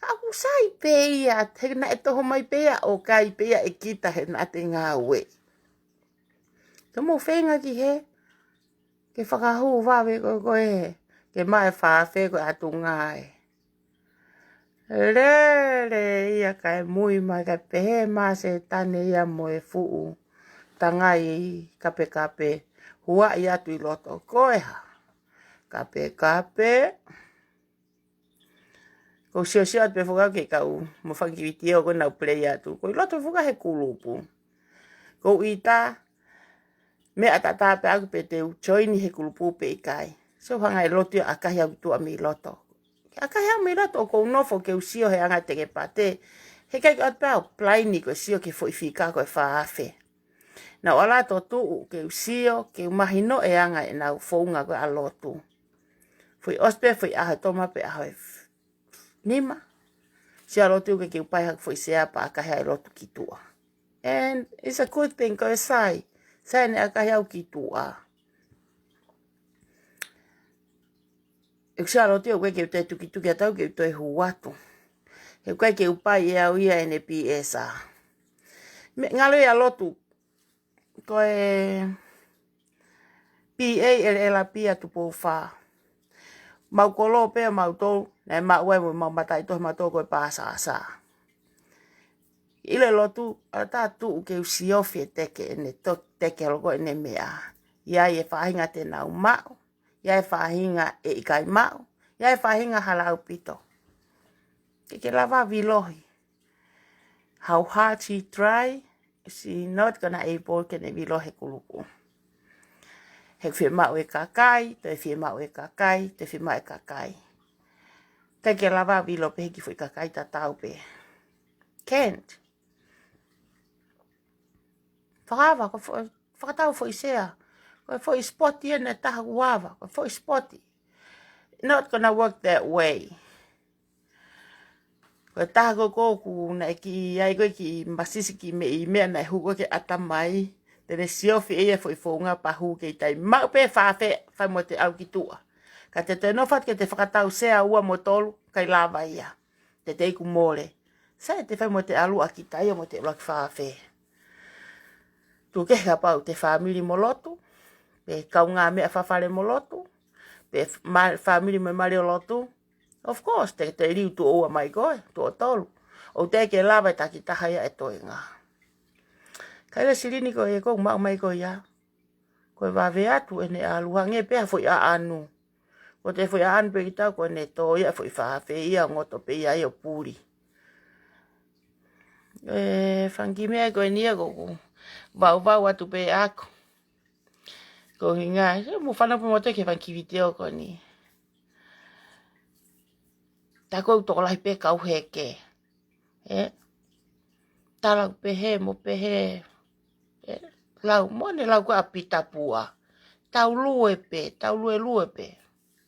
ʻOku sai pē ia, he naʻe toho mai pē ia ʻo kai pē ia ʻe kita he naʻa te ngāue. Te mou feinga ki hē, ke fakahū vave ko ē, ko ē, ke maʻu e fā afe ko e ʻatunga ē. Lele ia kae mui mai kae pehē mai Sētane ia mo e fuʻu tangai kapekape, huaʻi atu ʻi loto, ko e hā? Kapekape. Ko u siosio atu pē foki au ki he kau mo fanga kiʻi vitiō ko ē naʻa nau play atu. Ko ʻi loto foki au he kulupu. Ko u ʻita, meʻa tatau pē ʻaku pe te u join he kulupu pe ʻikai. So hanga ʻe he lotu ia ʻo ʻakahi au ki tuʻa mei loto. Ke ʻakahi au mei loto ʻoku ou nofo ke u sio he anga e teke pate. Heʻikai ke ʻoatu pē au plain ko e sio ki he foʻi fika ko e fā afe. Naʻa ku ala atu ʻo tuʻu ke u sio, ke u mahino e anga ʻenau founga ko ē ʻa e lotu. Foʻi ʻosi pē, foʻi ʻaho ʻe tolu pe ʻaho ʻe f-, nima. Sio ʻa e lotu ke ke u pai haku foʻi sea pea ʻakahi ʻa e lotu ki tuʻa. And it's a good thing, ko e sai. Sai ʻene ʻakahi au ki tuʻa. ʻOku sio ʻa e lotu ʻoku ʻikai ke u toe tukituki atu au ke u toe hū atu. He ʻoku ʻikai ke u pai ʻe au ia ʻene P S A. Meʻa ngalo ia lotu. Ko e P A ʻEleʻela Pia Tupou Fā. Mau kolo pē ʻa mautolu, naʻe maʻu ai mo mau mataʻitohi mautolu ko e pāsāsā. ʻI he lotu, ʻa tā tuʻu ke u siofi e teke ʻene to-, teke holo ko ē ʻene meʻa. ʻI ai e faʻahinga te nau maʻu, ʻi ai e faʻahinga ʻe ʻikai maʻu, ʻi ai e faʻahinga hala ʻaupito. Ke ke lava vilohi. How hard she try, she not gonna able ke ne vilohi e kulupu. He fiemaʻu e kakai, toe fiemaʻu e kakai, toe fiemaʻu e kakai. Ke ke lava vilo pē he kiʻi foʻi kakai tatau pē. Can't. Fakaava, ko fo-, fakatau foʻi sea. Ko e foʻi spot ia naʻe taha kuo ava, ko e foʻi spot. Not gonna work that way. Ko e taha ko ē ʻoku naʻe kiʻi ai ko ē kiʻi masisi kiʻi meʻi meʻa naʻe hū ko ē ki he ʻatamai. Te ne siofi ʻe ia e foʻi founga pea hū ki he tai. Maʻu pē fā afe, fai mo te ʻalu ki tuʻa. Ka te toe nofo atu ke te fakatau sea ua mo tolu, ʻikai lava ia. Te te iku mole. Sai te fai mo te ʻalu ʻa kita ia mo te ʻuluaki fā afe. Tuku kehe kapau te fāmili mo lotu, pe kaungāmeʻa fafale mo lotu, pe f-, ma-, fāmili mo mali ʻo lotu. Of course, te, te liu tuʻo ua mai ko ē, tuʻo tolu. ʻOku teʻeki ke lava e takitaha ia e toenga. Kaila Silini ko e ʻoku maʻu mai ko ia. Ko e vave atu ʻene ʻalu hangē pē ha foʻi ʻaʻanu. Ko e foʻi ʻaʻanu pē kita ko ʻene tō ia foʻi fā afe ia ngoto pē ia ʻo puli. E fanga kiʻi meʻa ko eni ia ʻoku ou vauvau atu pē ʻaku. Ko hinga, se mo fanau pē mo te ke fanga kiʻi vitiō ko eni. Tā ko ē ʻoku tokolahi pē kau heke. ʻE, tā lau pehē mo pehē. ʻE, lau, mo ne lau ko ē ʻa Pita Pua. Tau lue pē, tau luelue pē.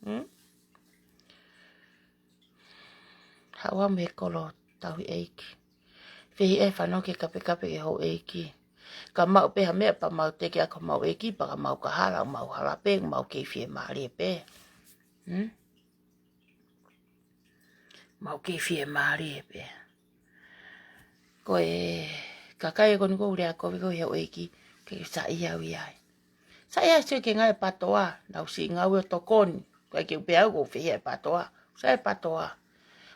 Hmm? Haʻu ā mei he kolo tauhi ʻeiki. Fehiʻa e fānau ke kapekape ki he houʻeiki. Ka maʻu pē ha meʻa pea mau teke ʻaki homau ʻeiki, pea ka mau ka hala, mau hala pē, mau kei fiemālie pē. Hmm? Mau kei fiemālie pē. Ko e kakai ko eni ʻoku ou lea kovi ko ē he houʻeiki, ke saiʻia au ia ai. Saiʻia sio ki he ngaahi ʻa e PTOA, naʻa ku siʻi ngāue ʻo tokoni. ʻIkai ke u pehē au ʻoku ou fehiʻa e PTOA. Sai e PTOA.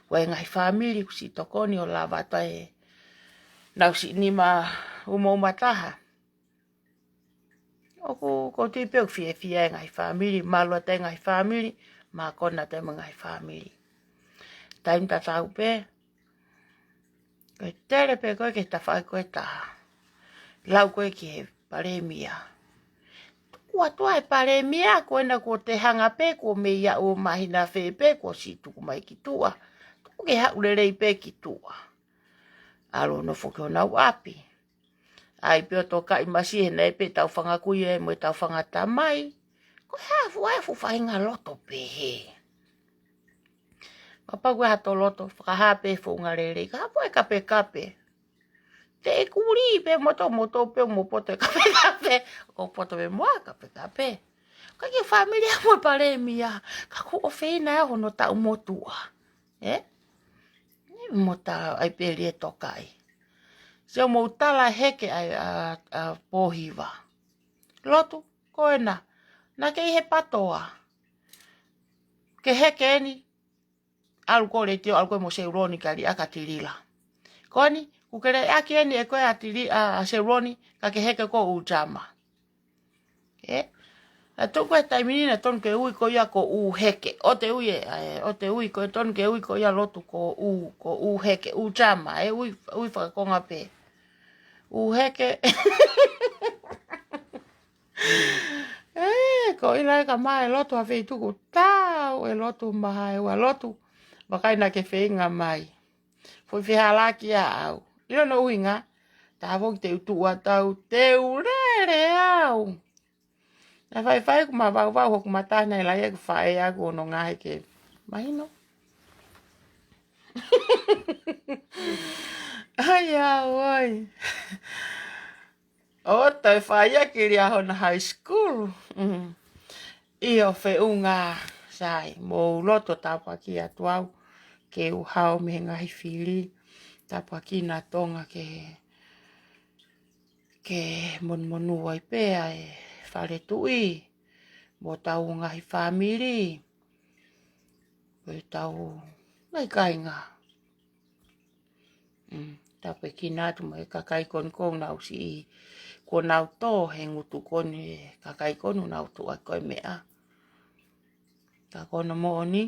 Ko e ngaahi fāmili ʻoku siʻi tokoni ʻo lava atu ai. Naʻa ku siʻi nima umauma taha. ʻOku, ʻoku ou tui pē ʻoku fiefia e ngaahi fāmili, mālō atu e ngaahi fāmili, mākona atu e ngaahi fāmili. Taimi tatau pē, ko e tele pē ko ē ki he tafaʻaki ko ē ʻe taha. Lau ko ē ki he palēmia. Tuku atu ā e palēmia, ko ena kuo te hanga pē, kuo mei aʻu ʻo māhina fē pē, kuo siʻi tuku mai ki tuʻa. Tuku ke haʻu lelei pē ki tuʻa. ʻAlu ʻo nofo ki honau ʻapi. ʻAi pē ʻo tokaʻi masi he naʻe pē tau fanga kui ē mo e tau fanga tamai. Ko e hā fua e fuʻu faʻahinga loto pehē. Kapau ko e hā tō loto, fakahā pē founga lelei. Ka hā fua e kapekape. Te e kuli pē moto, moto pē mo poto e kapekape. Ko poto pē mo a kapekape. Ka ke fāmili a mo e palēmia. Ka ko e ʻofeina ē hono taʻu motuʻa. Ē? Mo ta ai pē lie tokaʻi. Sio mo tala heke ai a, a pōhiva. Lotu, ko ena. Na ke ʻi he patoa. Ke heke eni. ʻAlu ko Letio, ʻalu ko mo Seuloni ka liʻaka tilila. Ko eni, ku ke leʻaki eni ʻe koe a tili a, a Seuloni, ka ke heke ko ʻū jama. Ē? A tuku e taimi ni naʻe tonu ke ui ko ia ko ʻū heke. ʻO te ui ē, ē, ʻo te ui ko e tonu ke ui ko ia lotu ko ʻū, ko ʻū heke, ʻū jama, ē, ui, ui fakakonga pē. ʻŪ heke. Ē, ko ila e ka mai lotu ha feituku tau e lotu maha e ua lotu. Vakai na ke feinga mai. Foʻi fehalaki a au. Ilo no uinga. Tavo ki te utu ua tau te ulele au. Na faifai ku ma vau vau hoku mata na ila ia ku fae aku ono ngahe ke. Mahino. Ai, au, ai. ʻO te faia ki lia hona high school. Mm. ʻIo feʻunga sai, mou loto tāpuaki atu au, ke u hao mei he ngaahi fili, tāpuaki na Tonga ke, ke monumonu ai pē ʻa e fale tuʻi, mo tau ngaahi fāmili, mo tau ngaahi kāinga. Mm, tāpuekina atu mo e kakai ko eni ko nau siʻi, ko nau tō he ngutu ko eni e kakai ko nau tuʻa ko e meʻa. Ka ko hono moʻoni.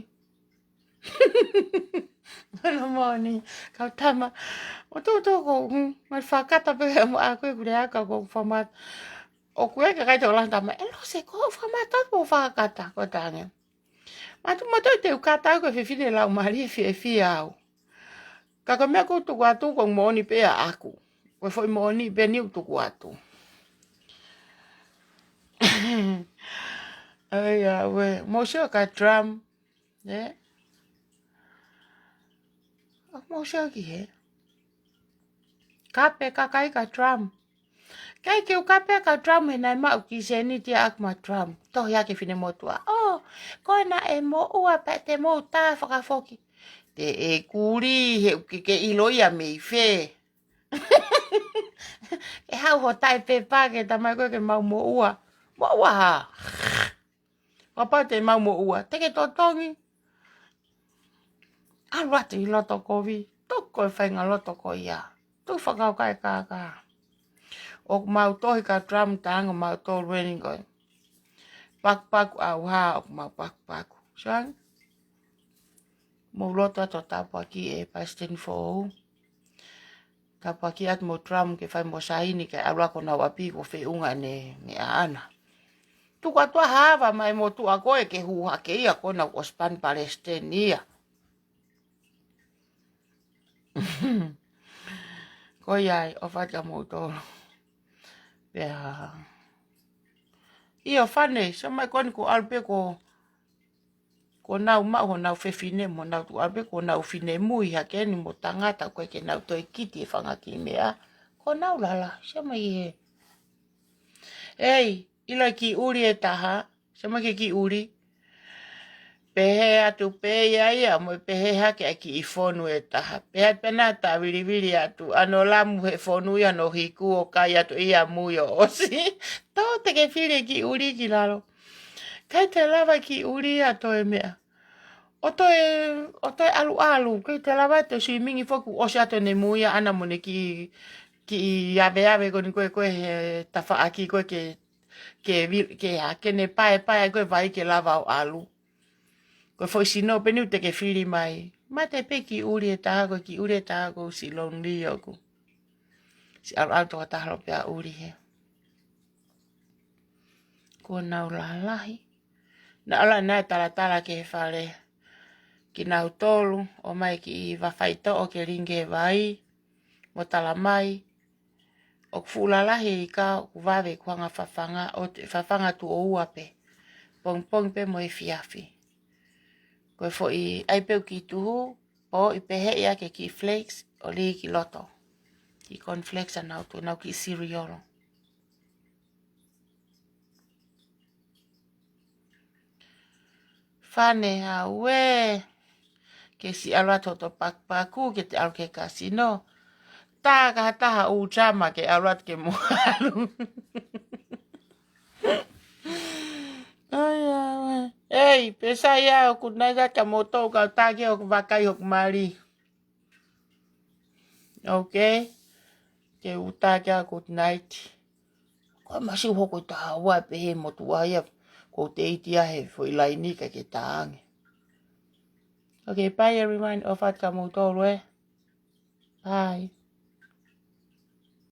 Hono moʻoni. Kau tama. ʻO tō tō ko, mm, mai fakata pē mo a koe kule aka ko famat. ʻO kue kakai tō lang tama. E lo se ko famat ko fakata ko tange. Mātou, mātou te u kātau ko e fefine lau mali e fiefia au. Ka ko e meʻa ko tuku atu ko moʻoni pē ʻaʻaku. Ko e foʻi moʻoni pē ni u tuku atu. Ai, a, we, mou sio ka Trump, ē? ʻOku mou sio ki he. Kape kakai ka Trump. Kei ke u kape ka Trump he naʻe maʻu ki sēniti ʻaʻaku ma Trump. Tohi ake fine motuʻa. ʻŌ, ko ena e moʻua pē te mou tā fakafoki. Te e kuli he u ke ke ʻilo ia mei fē. Ke hau ho taʻe pepa ke tamai koe ke mau moʻua. Moʻua ha. Kapau te mau moʻua, te ke totongi. ʻAlu atu ʻi loto kovi, tuku e faʻahinga loto ko ia. Tuku fakauka e kākā. ʻOku mau tohi ka Trump tango mau tolu eni ko e. Pakupaku au ha, ʻoku mau pakupaku. Sang? Mou loto atu ʻo tāpuaki e Palesiteni Fou. Tāpuaki atu mo Trump ke fai mo saini ke ʻalu ako nau ʻapi ko feʻunga ne, ne ʻaʻana. Tuku atu a hava mai mo tuʻa ko e ke hū hake ia ko nau ʻosi pan palesiteni ia. Ko ia ai, ʻo fati ka mou tolo. Pea. ʻIo fane, sa mai ko eni ko ʻalu pē ko Ko nau maʻu honau fefine mo nau tuʻa pē, ko nau finemui hake ni mo tangata ko e ke nau toe kiti e fanga kiʻi meʻa. Ko nau lala, sa mai he. Ei, ʻilo e kiʻi ʻuli e taha, sa mai ke kiʻi ʻuli. Pehē atu pē ia ia, mo e pehē hake e kiʻi fonu e taha. Pehē atu pē na ta vilivili atu, ano lamu he fonu ia no hiku ʻo kai atu ia mui ʻo ʻosi. Tō te ke fili e kiʻi ʻuli ki lalo. Kai te lava e kiʻi ʻuli ia toe meʻa. ʻO toe, ʻo toe ʻaluʻalu, kei te lava e toe swimming foki ʻosi atu ne mui ʻaʻana mo ne kiʻi, kiʻi aveave ko eni ko e, ko e he tafaʻaki ko e ke, ke vi-, ke ha, ke ne paepae ko e vai ke lava ʻo ʻalu. Ko e foʻi sino pē ni ʻoku te ke fili mai. Mate pē kiʻi ʻuli e taha ko e kiʻi ʻuli e taha ko e siʻi lonely ʻoku. Siʻi ʻaluʻalu toka taha lo pea ʻuli he. Kuo nau lalahi. Naʻa ʻalu ʻa e talatala ki he fale. Kinautolu, ʻomai kiʻi vafaitoʻo ke lingi he vai. Mo tala mai. ʻOku fuʻu lalahi e ika ʻoku vave, ʻoku hanga fafanga, ʻo te fafanga tuʻo ua pē. Pongipongi pē mo e efiafi. Ko e foʻi ʻai pē ʻoku ki tuhu, pōʻi pē heʻi ʻa e kiʻi flakes, ʻo lī ki loto. Kiʻi corn flakes ʻa nautolu, nau kiʻi cereal. Fane, ʻauē, ke siʻi ʻalu atu hoto pakupaku, ke te ʻalu ki he kasino. Tā ka ha taha ʻū jama ke ʻalu atu ke mo ʻalu. ʻAi, ʻauē. Ei, pē sai ʻa hoku nai ka ka motou ka tā ke hoku vakai hoku mali. Ok. Ke u tā ke a good night. Ko e masiu hoko i taha ua pē he motuʻa ia. Ko te iti a he foʻi laini ka ke tānge. Ok, bye everyone. ʻOfa atu kia moutolu ē. Bye.